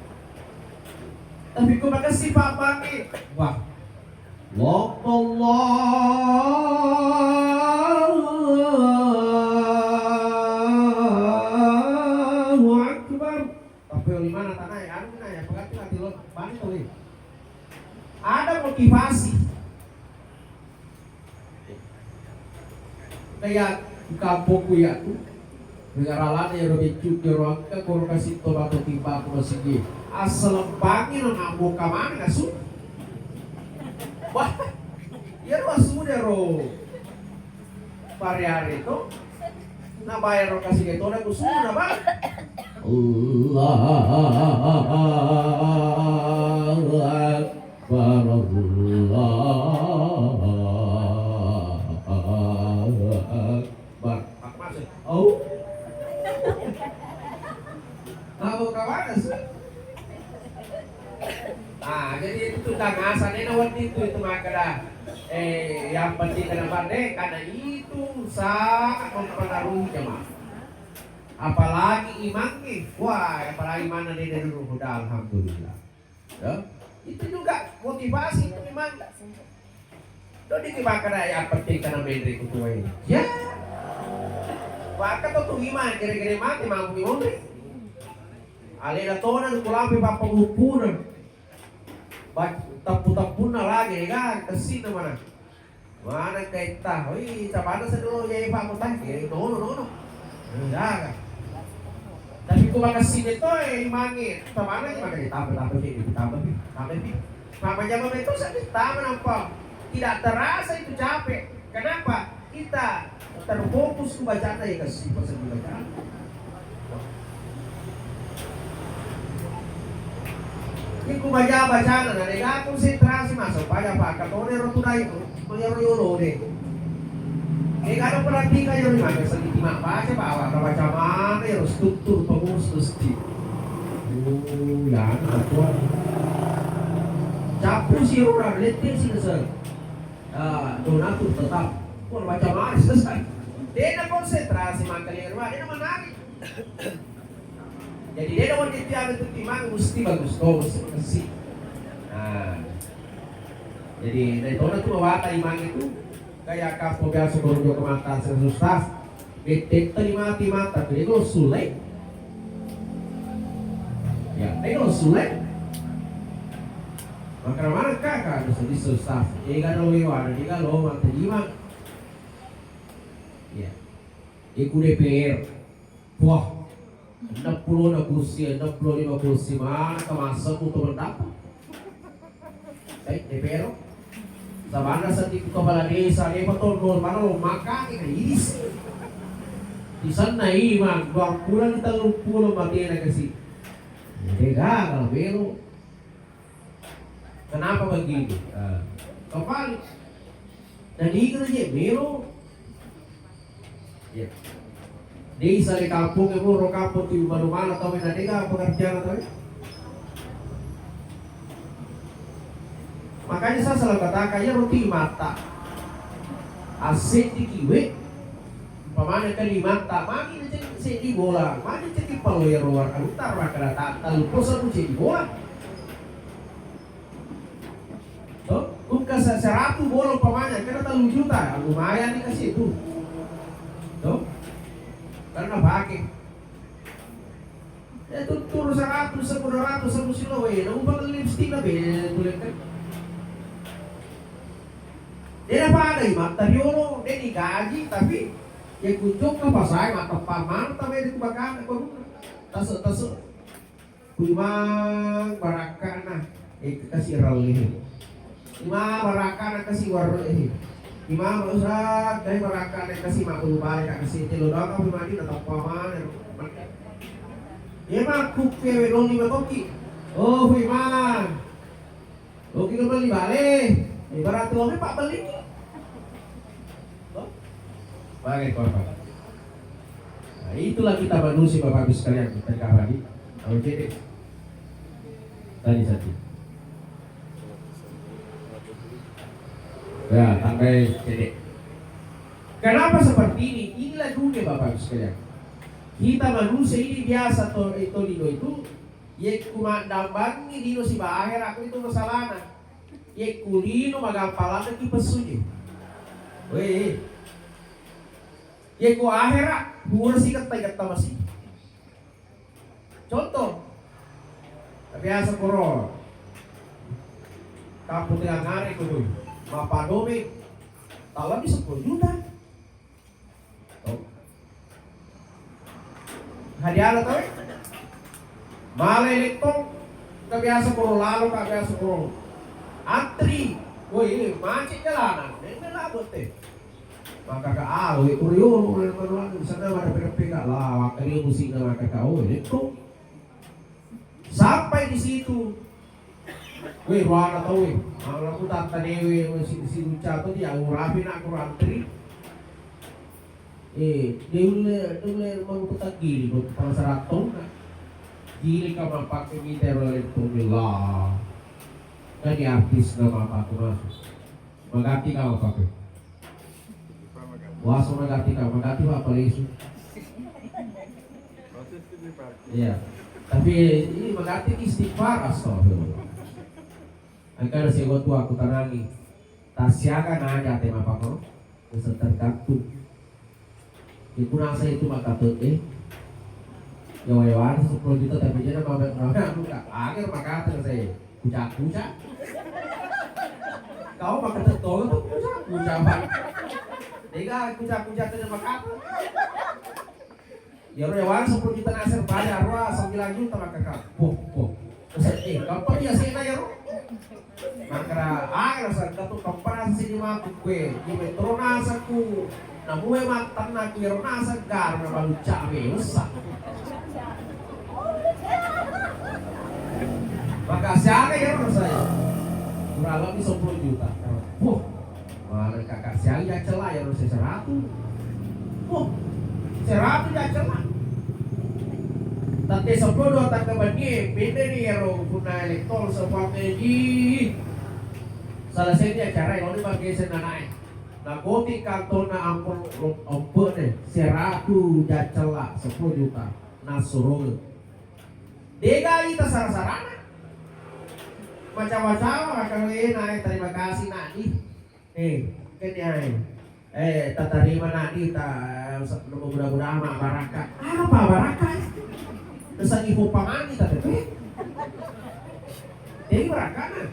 Tapi ku makasih, Pak, Pak, eh. Wah. Allahu Akbar. Tapi oleh mana tanah ya? Anu, nah, ya, pegati mati lo, bani to, eh. Ada motivasi. Kayak di kampungku ya, tu. Negaralana ya, ro beccu, ya, ro angka, koro kasih to batu timba aku masih di. Asal bangi na ngamuk kamana kasu. Wah, ya, ro asu deh, ro. Pariari to. Na bayar ro kasih ke to, na kusu na, Bang. Allahu Akbar, Allahu Akbar. Aku masuk. Oh. Aku Yang penting kena pandai, karena itu sangat mempengaruhi jemaah. Apalagi imangnge, wah, apalagi mana dia dari ruh, udah alhamdulillah. Ya, itu juga motivasi itu iman. Dodi ki makkeda yang penting kena menre kutuai. Ya. Maka tu iman kira-kira mati mampu monri. Alena tona kulampe pappa gupuna. Ba-, tappu-tappunna lagi, ega, kessinna mana. Mana kaitta, oi, cabana sedolo ya, Pak, kota, ya, nono, nono. Ega. Tapi ku makessing to, eh, imangnge, cabana, maka ditambah, tambah, ditambah, tambah, tambah. Maka jama betul, saya ditambah, nampa. Tidak terasa itu capek. Kenapa? Kita terfokus ku bacana ya, kasih pesan di bacaan. Ini ku baca bacana, na dega konsentrasi, masa pada pakka tone ro tudai tu, ko yaro yolo de. Dega ada perhatikan yaro, maka sedikit mak baca, bawa ke baca mana yaro, struktur pengurus mesti. Oh, ya, betul. Capu si orang, letih si kesel. Ah, donatur tetap. Wah, macam mana selesai? Dia konsentrasi makan yang rumah, dia menarik. Jadi dia dapat itu yang itu timang mesti bagus, oh, mesti bersih. Nah, jadi dari tona tu bawa imang itu kayak kapo biasa kalau ke mata susah. Bette tali mati mata, dego sule. Ya, dego sule. Maka mana kaka ada sedih susah. Ega ada lewa, ada ega lo mata lima. Ya. Iku D P R. Wah. Enam puluh na kursi, enam puluh lima kursi, mana kemasa ku teman dapat. Baik, D P R. Sabana setiap kepala desa, dia betul, mana lo makan ini, isi. Di sana, imang, dua bulan, telung puluh, mati na kasi. Dia gagal, melo. Kenapa begini? Ah, kembali. Dan ini kerja, melo. Ya. Desa di kampung e, muro kampung tu baru mana tau, na dega pekerjaan tau. Makanya saya selalu katakan, ya, roti mata. Aset di kiwe, umpamanya kali mata, magi na cek, cek di bola, magi cek di palo ya, roar, antar maka datang, talu posa tu cek di bola. To, engka se-, seratu bola umpamanya, kena tellu juta, lumayan ni kasi tu. To, karena pake. Eh, tu turu seratu, sepuluh ratus, sepuluh silo, eh, na upa lipstick na be, tu lek kan. Dia apa ada imat tariolo, dia digaji, tapi ya kunjung ke pasai, mata pamanta, be, di kubakana, baru tasu, tasu. Ku imang barakkana, eh, kasi rallihe. Imang barakkana kasi warrehe. Imang usah, dai barakkana kasi mabbulu bale ka kasi telo danga pemadi na tappa mane. Imang kukke we doni matoki. Oh, imang. Oke, kembali bale. Ibarat tuangnya Pak beli. Bagai, Bapak. Nah, itulah kita manusia, Bapak Ibu sekalian, kita kawani. Oke deh. Tadi satu. Ya, tanggai cedek. Kenapa seperti ini? Inilah dunia, Bapak Ibu sekalian. Kita manusia ini biasa to, eh, tolino itu, yekku maddambangi lino siba ahera, itu masalahna. Yekku lino magampang ladde ki pessuji. Weh. Yekku ahera, pura si getta-getta masi. Contoh, biasa koro, kampung tengah ngare kudu, mappadomi, talabbi seppulo juta. Oh. Hadiah tau? Malai lettong, ka biasa koro lalo, ka biasa koro antri. Woi, macet jalanan, nenne labo te. Maka ka alo, e, kuriolo, e, manu, anu, sana mada pedepe ka, la, wakka dia musik na maka ka, oh, itu. Sampai di situ, weh, ruana tau, weh. Mala ku tatta dewe, weh, si, si Uca tu dia, oh, rapi nak kurang tri. Eh, dia ulle, dia ulle mau petak gini, kau kepala seratus, nak. Gini kau mau pakai mita, ruang itu, lah. Kan dia artis nama apa tu, masuk. Maganti kau apa tu? Puasa magatti ka, magatti pa palesu. Iya. Tapi ini magatti istighfar, astagfirullah. Engka ada sewa tua aku tanangi. Tasiaga na aja te mapakoro. Bisa tergantung. Iku nasa itu maka tuh eh. Yawa-yawa sepuluh juta tapi dia nama nama buka. Akhir maka saya kucak-kucak. Kau maka tuh tuh kucak-kucak, Pak. Dega kucak-kucak itu maka tuh. Iyaro yawan sepuluh juta naseng, bayar wa sembilan juta maka ka. Boh, boh. Terus, eh, gampang ya sena iyaro. Maka, ah, rasa katu kempara sini mati kue. Di metro nasaku. Namue matanna ku iyaro naseng garu na balu cabe, usah. Maka siaga iyaro saya. Kurang lebih sepuluh juta. Boh. Mana kakak siang ya celah ya, harus seratu. Oh, seratu ya celah. Tante sepuluh dua tangga bani, beda nih ya ro, punna elektol sepuluh meji. Salah sini acara yang udah pakai senanae. Nah, koti kantona ampun, ampun deh, seratu ya celah, sepuluh juta. Nah, suruh. Dega ita sara-sarana. Macam-macam, akan wena, terima kasih, nak, ih. Eh, kene ae. Eh, tatarima nadi ta, eh, sa-, nomor muda-muda ama baraka. Apa baraka? Nasa ibu pamani ta tete. Jadi baraka na.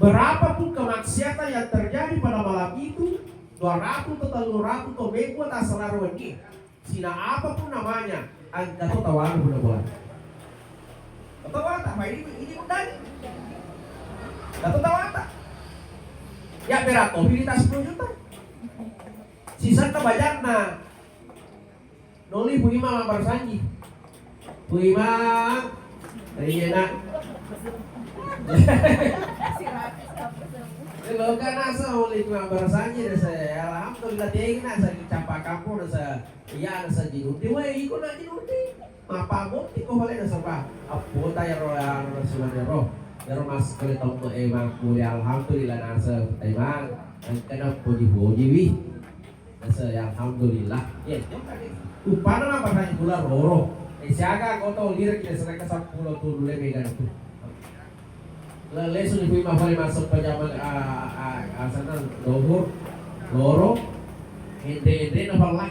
Berapapun kemaksiatan yang terjadi pada malam itu, dua ratus atau tellu ratus atau mebbu ta selaro wenni. Sina apapun namanya, engka to tawana buda-buda. Tawata, ma ini, ini undang. Engka to tawata. Ya berat topi di tas sepuluh juta. Sisa kebajanna. Noli Puima mabar sanji. Puima. Iya nak. Lo kan asa oleh mabar sanji deh saya. Alhamdulillah dia ini nasa di campak kampung deh saya. Iya, ada saji nuti, weh, iko na ji nuti. Mapa muti ko bale nasaba. Appo ta yaro, anu, rasulana ro. Yaro mas kale tau, eh, makkulia, alhamdulillah, nasa, eh, mang. Engkana poji-poji wi. Nasa, ya, alhamdulillah. Iya, jauh tadi. Upana apa tadi pula roro. Eh, siaga kau tau lirek ya, sedangkan sepuluh tuh dulu mega itu. Le-, lesu ni Puima fale masuk pajama, a, a, a, sana, dohur, loro, ende-ende na falla.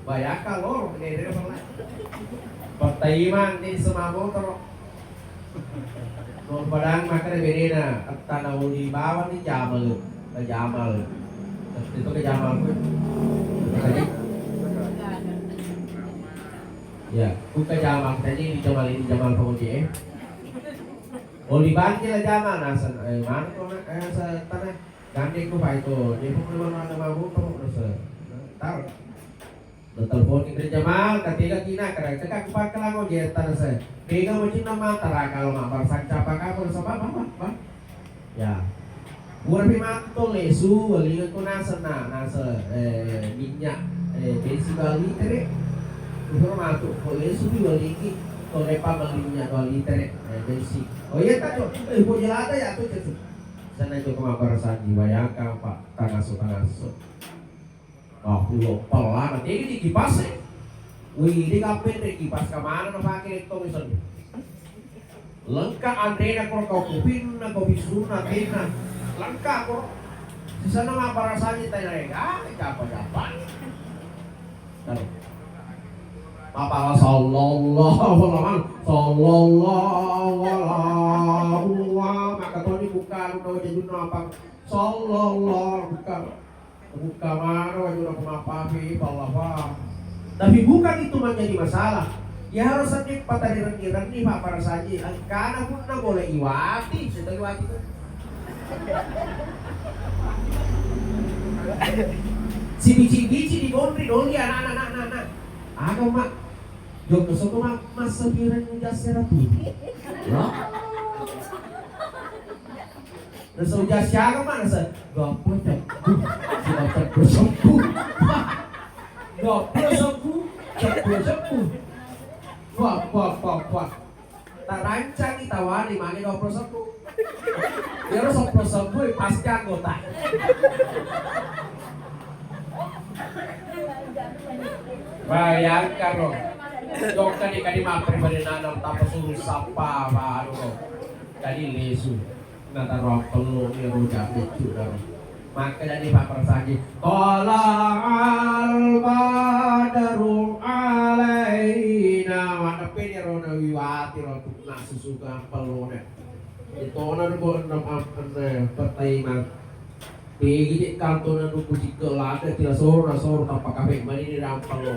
Bayaka loro, ende-ende na falla. Pertaimang ni semua motor. Mau padang makanya bedena, tana uli bawang ni jamal, na jamal. Itu ke jamal gue. Tadi? Ya, buka jamal. Tadi di jamal ini jamal penguji, eh. Oli banti la jama, nasa, eh, manu to, eh, sa-, tana. Gandeng ko pai to, dia pun memang ada mabuk to, nasa. Tar. Lo telepon ke Jamal, katega kina, kada, kada kupakai lango, dia tana sa. Pega macam nama, tara kalau mak barusan capa kamu, nasa, apa, apa, apa? Ya. Pura pi matto lesu, welingekko naseng na, naseng, eh, minyak, eh, bensin dua liter. Pura matu, ko lesu pi welingki, to lepa melli minyak dua liter, eh, bensin. Oh iya, tak, Cok. Eh, ko jelata ya, tuh, Cok. Sana, Cok, kemapa rasanya? Bayangkan, Pak, tangaso, tangaso. Ah, pulo pella na tegi di kipas e. Wih, di kapen de kipas kemana na pake lettong isen. Lengkap anrena ko, ko kupinna, ko bisunna, tenna. Lengkap ko. Sisana mapparasani tena rega, japa-japa. Taruh. Apa sallallahu alaihi wasallam, sallallahu alaihi wasallam. Maka toni buka lu tahu jajunna apa? Sallallahu buka. Buka mana wajuna pemapafi, pallafa. Tapi bukan itu menjadi masalah. Ya harus sedih patah direngi-rengi, Pak, para saji. Engkana pun na boleh iwati, sudah iwati tu. Si bici-bici di gondri, doli anak-anak, anak-anak. Ada, Mak. Jokka soko ma-, massa pireng ujassera tu. Lah. Rasa ujassera ma rasa gappa cakku. Sudah cakku sempu. Gappa sempu. Cakku sempu. Wah, wah, wah, wah. Tarancangi tawani mani dua puluh satu. Iyaro seppulo sebbu pasti anggota. Bayangkaro. Jokka ni kadi mapri pada nanam tapa suruh sapa baru. Kadi lesu. Nataro ampello ni roja beccu daro. Maka jadi Pak Persagi. Tola'al badru alaina. Mana pede rona wiwati ro tukna susu ampello ne. Itona ko enam am-, enam petai mang. Pigi je kantona dukku cikke lada tila soro na soro tappa kafe mani ni rampang lo.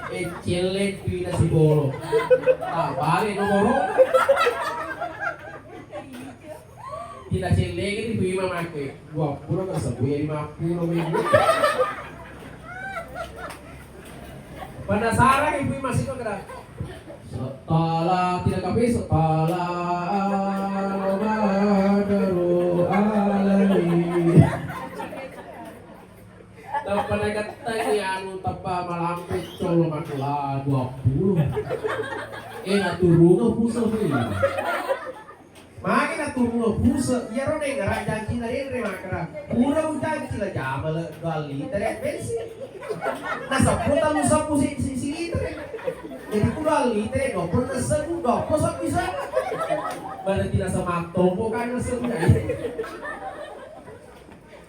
Eh, celle pina sibolo. Tabale nomoro. Tila celle ni pima make dua puluh ke sebu ya lima puluh minggu. Penasaran ibu masih kok kena. Setelah tidak kafe setelah badru alai. Tappa nagattai anu tappa malampe colo makula dua puluh. Eh, naturunga puso ni. Magi naturunga puso, iyaro deng ngara janci na denre makara. Pura ujanci la jamale dua liter bensin. Naseppu talu seppu si, si, si liter. Jadi ku dua liter, dua puluh naseppu, dua puluh seppu bisa. Berarti nasa mattombo kan naseppu.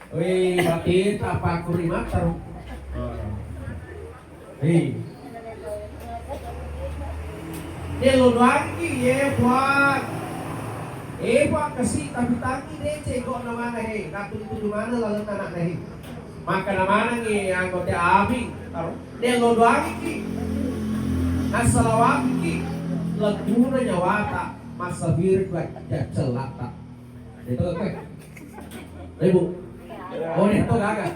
Wih, berarti apa aku rimater? Hei. Dia lo doangki, ye, Puang. Eh, Puang, kasi, tapi tangi deh, cek, kok namanya, he? Katu itu di mana lalu anak, he? Maka namanya, nge, anggota abing. Dia lo doangki. Nasalawangki. Leguna nyawata. Masa bir dua jam celata. Itu, oke. Ibu. Oh, itu gaga.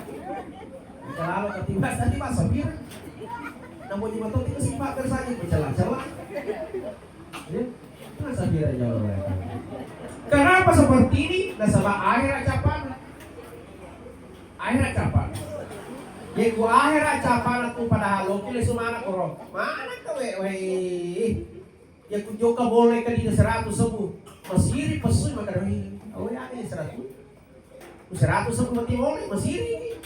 Kalau ketiba tadi masa bir. Namun di motor itu sifat kersanya bercela-cela. Ya, masa bir aja orang. Kenapa seperti ini? Nasaba akhir acapan. Akhir acapan. Ya, ku akhir acapan aku padahal lo pilih sumana koro. Mana kau, weh, weh? Ya ku jokka bola ke di seratus sebu. Masiri pesu maka doi. Oh ya, ini seratus. Ku seratus sebu mati bola, masiri.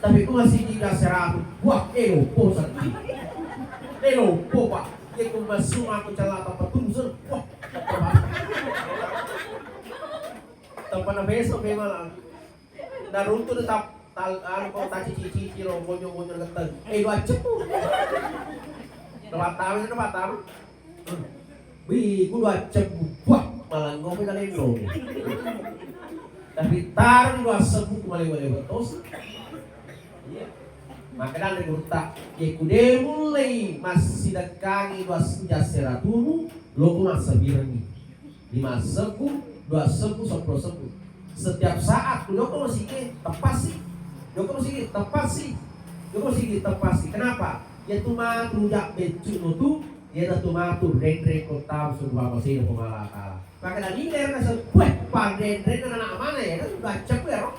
Tapi ku masih di seratus. Wah, eh, opo sakti. Eh, opo, Pak. Ya ku masuk aku celaka petung sen. Wah. Tempat besok memang lah. Naruntu de tap-, tal-, anu, ko tacici-cici ro, monyo-monyo geteng. Eh, dua ceppu. Dua tamu, dua tamu. Wih, ku dua ceppu. Wah, malah ngopi kali itu. Tapi taruh dua sebu ku malewa-lewa tos. Iya. Maka dan gurutta, ye ku de mulai massidekkangi dua senja seratumu, lo ku massabirengi. Lima sebu, dua sebu, seppulo sebu. Setiap saat ku jokka masigi, teppassi. Jokka masigi, teppassi. Jokka masigi, teppassi. Kenapa? Iyatu matu rujak beccu no tu, iyatu matu renreng ko tau sumpah masih Puang Allah Taala. Maka dari ini karena sebuah panrenreng anak mana ya kan dua ceppu ya, Ro?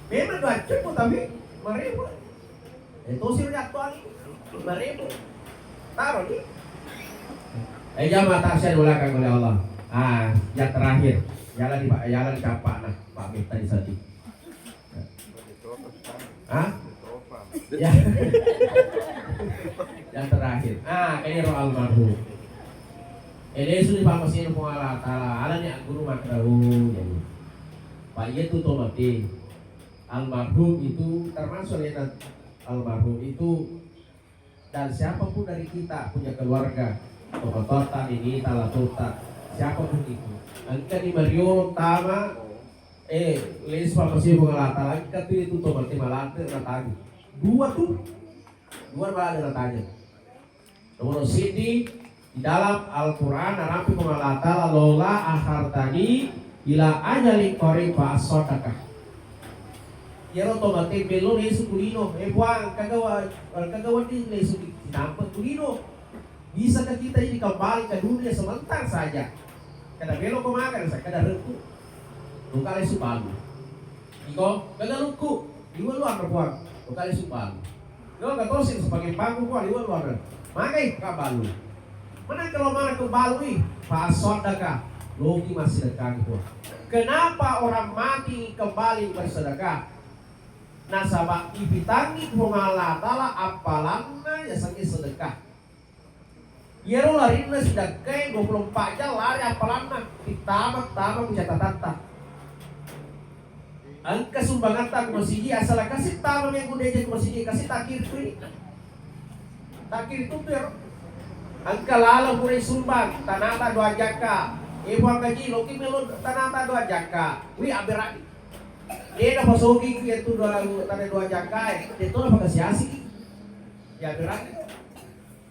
Memang dua ceppu tapi merepot. Eh, tosi udah tuang lima ribu. Taruh di. Eh, jamaah taksiat dimuliakan oleh Allah. Ah, yang terakhir. Jalan di Pak, jalan di Pak, nah, Pak Miftah di satu. Hah? Ya. Yang terakhir. Ah, kayaknya roh almarhum. Ele suni Pak Mesin Puang Allah Taala, ala ni guru makro. Jadi, Pak, iya tuh tomat. Almarhum itu termasuk ya, almarhum itu, dan siapapun dari kita punya keluarga, toko tota, ini tala tota, siapapun itu, engka di Mario tama, eh, les papa sih mengalata, engka tuh itu tomat malante natagi dua tuh, dua malah ada natanya. Nomor siji, di dalam Al-Quran, narampe Puang Allah Ta'ala, "Laula akhartani ila ajalin qarib fa asaddaka." Iyaro to mate bello lesu kulino, eh, Puang, kaga wa-, kaga wedding lesu di-, sinampe kulino. Bisakah kita ini kembali ke dunia sebentar saja? Kada bello ko makan, sa-, kada reku. Duka lesu balu. Iko, kaga lukku, liwa luar, Puang. Duka lesu balu. Lo katosi sebagai pangku ko liwa luar. Magai ka balu. Mana kalau mana ke balu i? Fa asaddaka. Loki masih dekat ko. Kenapa orang mati kembali bersedekah? Nasaba ipitangngi Puang Allah Ta'ala appalanna yasengnge sedekah. Iyaro larinna sidekkae dua puluh empat jam lari appalanna, tittama-tama ku catatatta. Engka sumbangatta ku masigi, asala kasi tama megu deje ku masigi, kasi takir kui. Takir tu ero. Engka laleng pura sumbang, tanata dua jakka. E Puang Haji, loki melo tanata dua jakka. Wi aberani. Dena pasogi ku yatu dua, tana dua jakka e. Deto na pakasiasi. Ya aberani.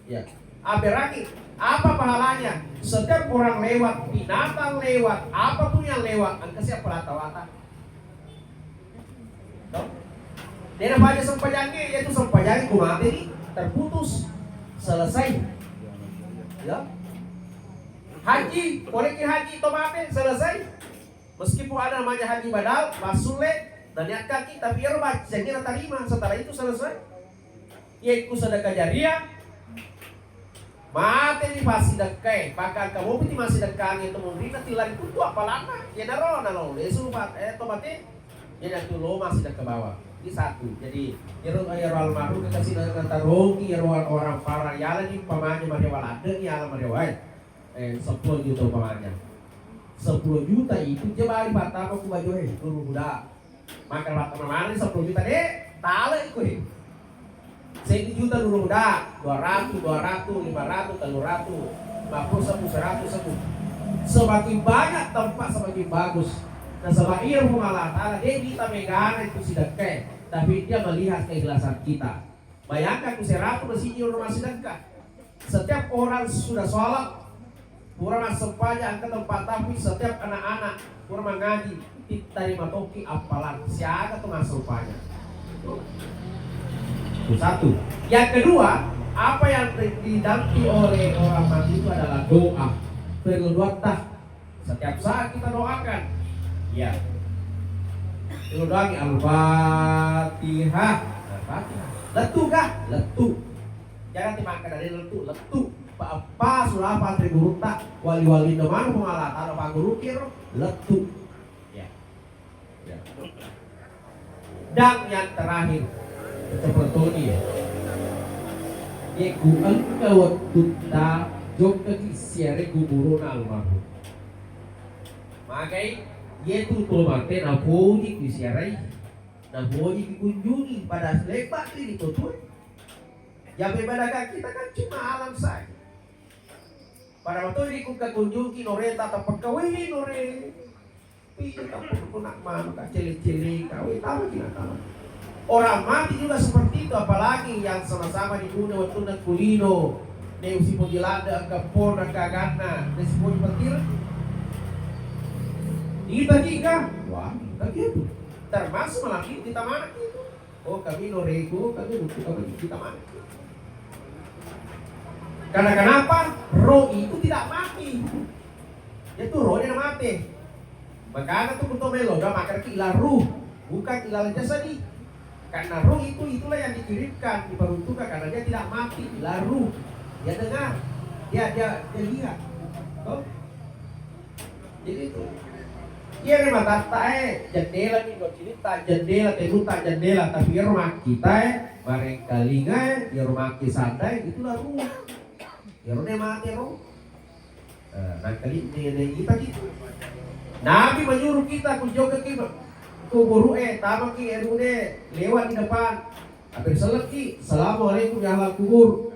Ya. Aberani, apa pahalanya? Setiap orang lewat, binatang lewat, apapun yang lewat, engka siap pelata wata. Toh? Dena baca sempajangnge, yaitu sempajangnge ku mate ni, terputus, selesai. Ya. Haji, boleh ki haji to mate, selesai. Meskipun ada namanya haji badal, basulle, dan niat kaki, tapi ero baca, jangan terima. Setelah itu selesai. Yekku sedekah jariah, mate ni passidekkae, bahkan kamu piti massidekkangi itu munrina tilari kutu apalanna, yenaro nalo lesu pat-, eh, to mate, jadi tu lo massidekka bawang. Ini satu. Jadi, ero, ero almarhum kekasih nataroki, ero orang parah, yala ni umpamanya marewa ladde ni, yala marewa, eh, sepuluh juta umpamanya. Sepuluh juta itu dia bali patama ku baju, eh, guru muda. Maka patama mari sepuluh juta de, tale iko, eh. Satu juta dulu udah, dua ratus, dua ratus, lima ratus, tellu ratus, lima puluh, sepuluh, seratus, sepuluh. Semakin banyak tempat semakin bagus. Nah, sebab iya Puang Allah Ta'ala, dia kita megana itu sidekkae, tapi dia melihat keikhlasan kita. Bayangkan ku seratu masigi orang massidekka. Setiap orang sudah sholat, pura massempajang ke tempat, tapi setiap anak-anak pura mengaji, tarima toki appalang siaga tu massempajang. Itu satu. Yang kedua, apa yang didampingi oleh orang mati itu adalah doa. Perlu doa. Setiap saat kita doakan. Ya. Kita doakan Al-Fatihah. Al-Fatihah. Lettu kah? Lettu. Jangan tiba kada lettu, lettu. Pa apa sula patri gurutta, wali-wali mana Puang Allah Ta'ala paguru kiro, lettu. Ya. Ya. Dan yang terakhir, seperti ini ya. Ye ku engka wettutta jokkaki siare kuburuna almarhum. Magai, ye tu to mate napoji ku siarai, napoji ku kunjungi pada lebbak ri to tue. Yang membedakan kita kan cuma alam saja. Pada waktu ini ku kunjungi noreta tapakka, weh nore. Pita pun nak manu ka cele-cele ka, weh, tahu tidak tahu. Orang mati juga seperti itu, apalagi yang sama-sama di dunia waktu nak kulino, ne usipoji lada, angka pon, angka ganna, ne sipoji petir. Kita tiga, wah, kita gitu. Termasuk malam ini kita mana gitu. Oh, kami norego, kami butuh, kami kita mati. Karena kenapa? Roh itu tidak mati. Itu rohnya mati. Makanya tuh kuto melo, udah makan ki ilah ruh, bukan ilah jasadi. Karena roh itu, itulah yang dikirimkan, diperuntukkan karena dia tidak mati, ilah ruh. Dia dengar, dia dia, dia lihat. Tuh. Jadi itu. Iya, ri matatta e, jendela ni, lo cerita, jendela, tenuta, jendela, tapi ero makkita e, barengkalinga e, ero makki sanda e, itulah ruh. Ero ne mate roh. Eh, nangkali ne, ne kita gitu. Nabi menyuruh kita ku jokka ki kuburu e, tama ki ero ne lewat di depan. Tapi seleki, "Assalamualaikum ya ahlal kubur."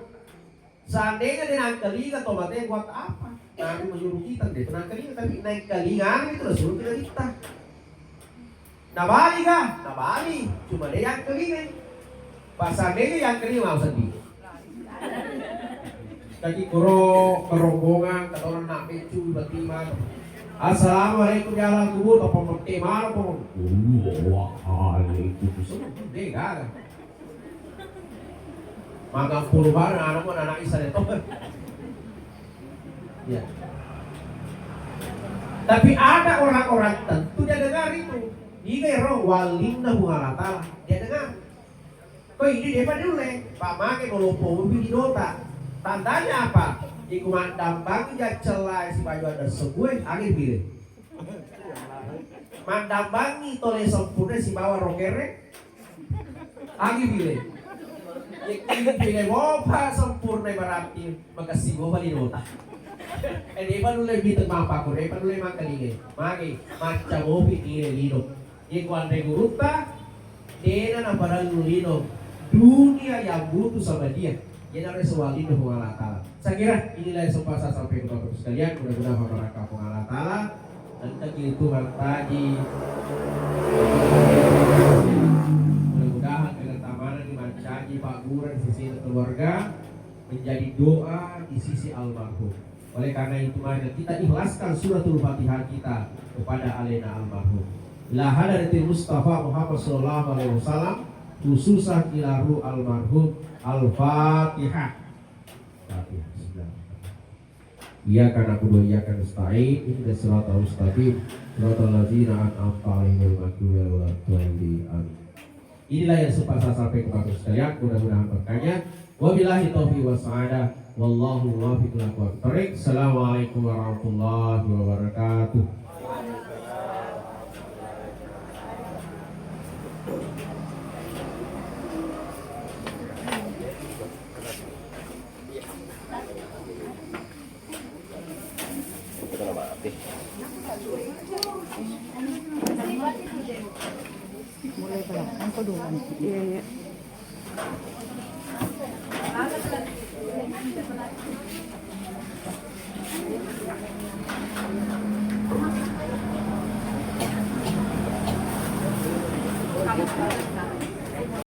Seandainya dia nangkalinga to mate buat apa? Nabi menyuruh kita dia nangkalinga, tapi nangkalinga itu Rasul kita kita. Nabali kah? Nabali. Cuma dia yang kelinga. Pas seandainya yang kelinga mau sedih. Kaki koro kerombongan, kata orang nak becu, berarti mana? "Assalamualaikum ya ahlal kubur," apa mete mana koro? Waalaikumsalam. Deh, gak ada. Maka puluhan anak pun anak Isa itu. Ya. Tapi ada orang-orang tentu dia dengar itu. Ini roh walinna Puang Allah Ta'ala. Dia dengar. Kok ini dia pada dulu, Pak, make mau lompo di dota. Tandanya apa? Iku mandambang jacelai si baju ada sebue, angin pilih. Mandambangi tole sempurna sibawa rokere. Agi pile. Ye pile mopa sempurna berarti makessing mopa linota. Eh, depa nulle bite mapakku, depa nulle makkelinge. Magi, macca mopi pile lino. Ye kuanre gurutta, dena naparellu lino. Dunia yang butuh sama dia. Iyanaro sewalino Puang Allah Ta'ala. Saya kira inilah yang sempat saya sampaikan Bapak Ibu sekalian. Mudah-mudahan berkah Puang Allah Ta'ala. Engka ki Tuhan taji. Mudah-mudahan keutamaan dimancaji Pak Guru di sisi keluarga menjadi doa di sisi almarhum. Oleh karena itu, mari kita ikhlaskan suratul Fatihah kita kepada alena almarhum. Ila hadratil Mustafa Muhammad sallallahu alaihi wasallam, khususan ila ruh almarhum. Al-Fatihah. Fatihah. Bismillah. Iyyaka na'budu wa iyyaka nasta'in, ihdinas siratal mustaqim, siratal ladzina an'amta 'alaihim ghairil maghdubi 'alaihim waladdallin. Amin. Inilah yang sempat saya sampaikan kepada sekalian, mudah-mudahan berkahnya. Wabillahi taufiq was sa'adah. Wallahu muwaffiq ila aqwamit thariq. Assalamualaikum warahmatullahi wabarakatuh. Mulai pala, engko dua. Iya, iya.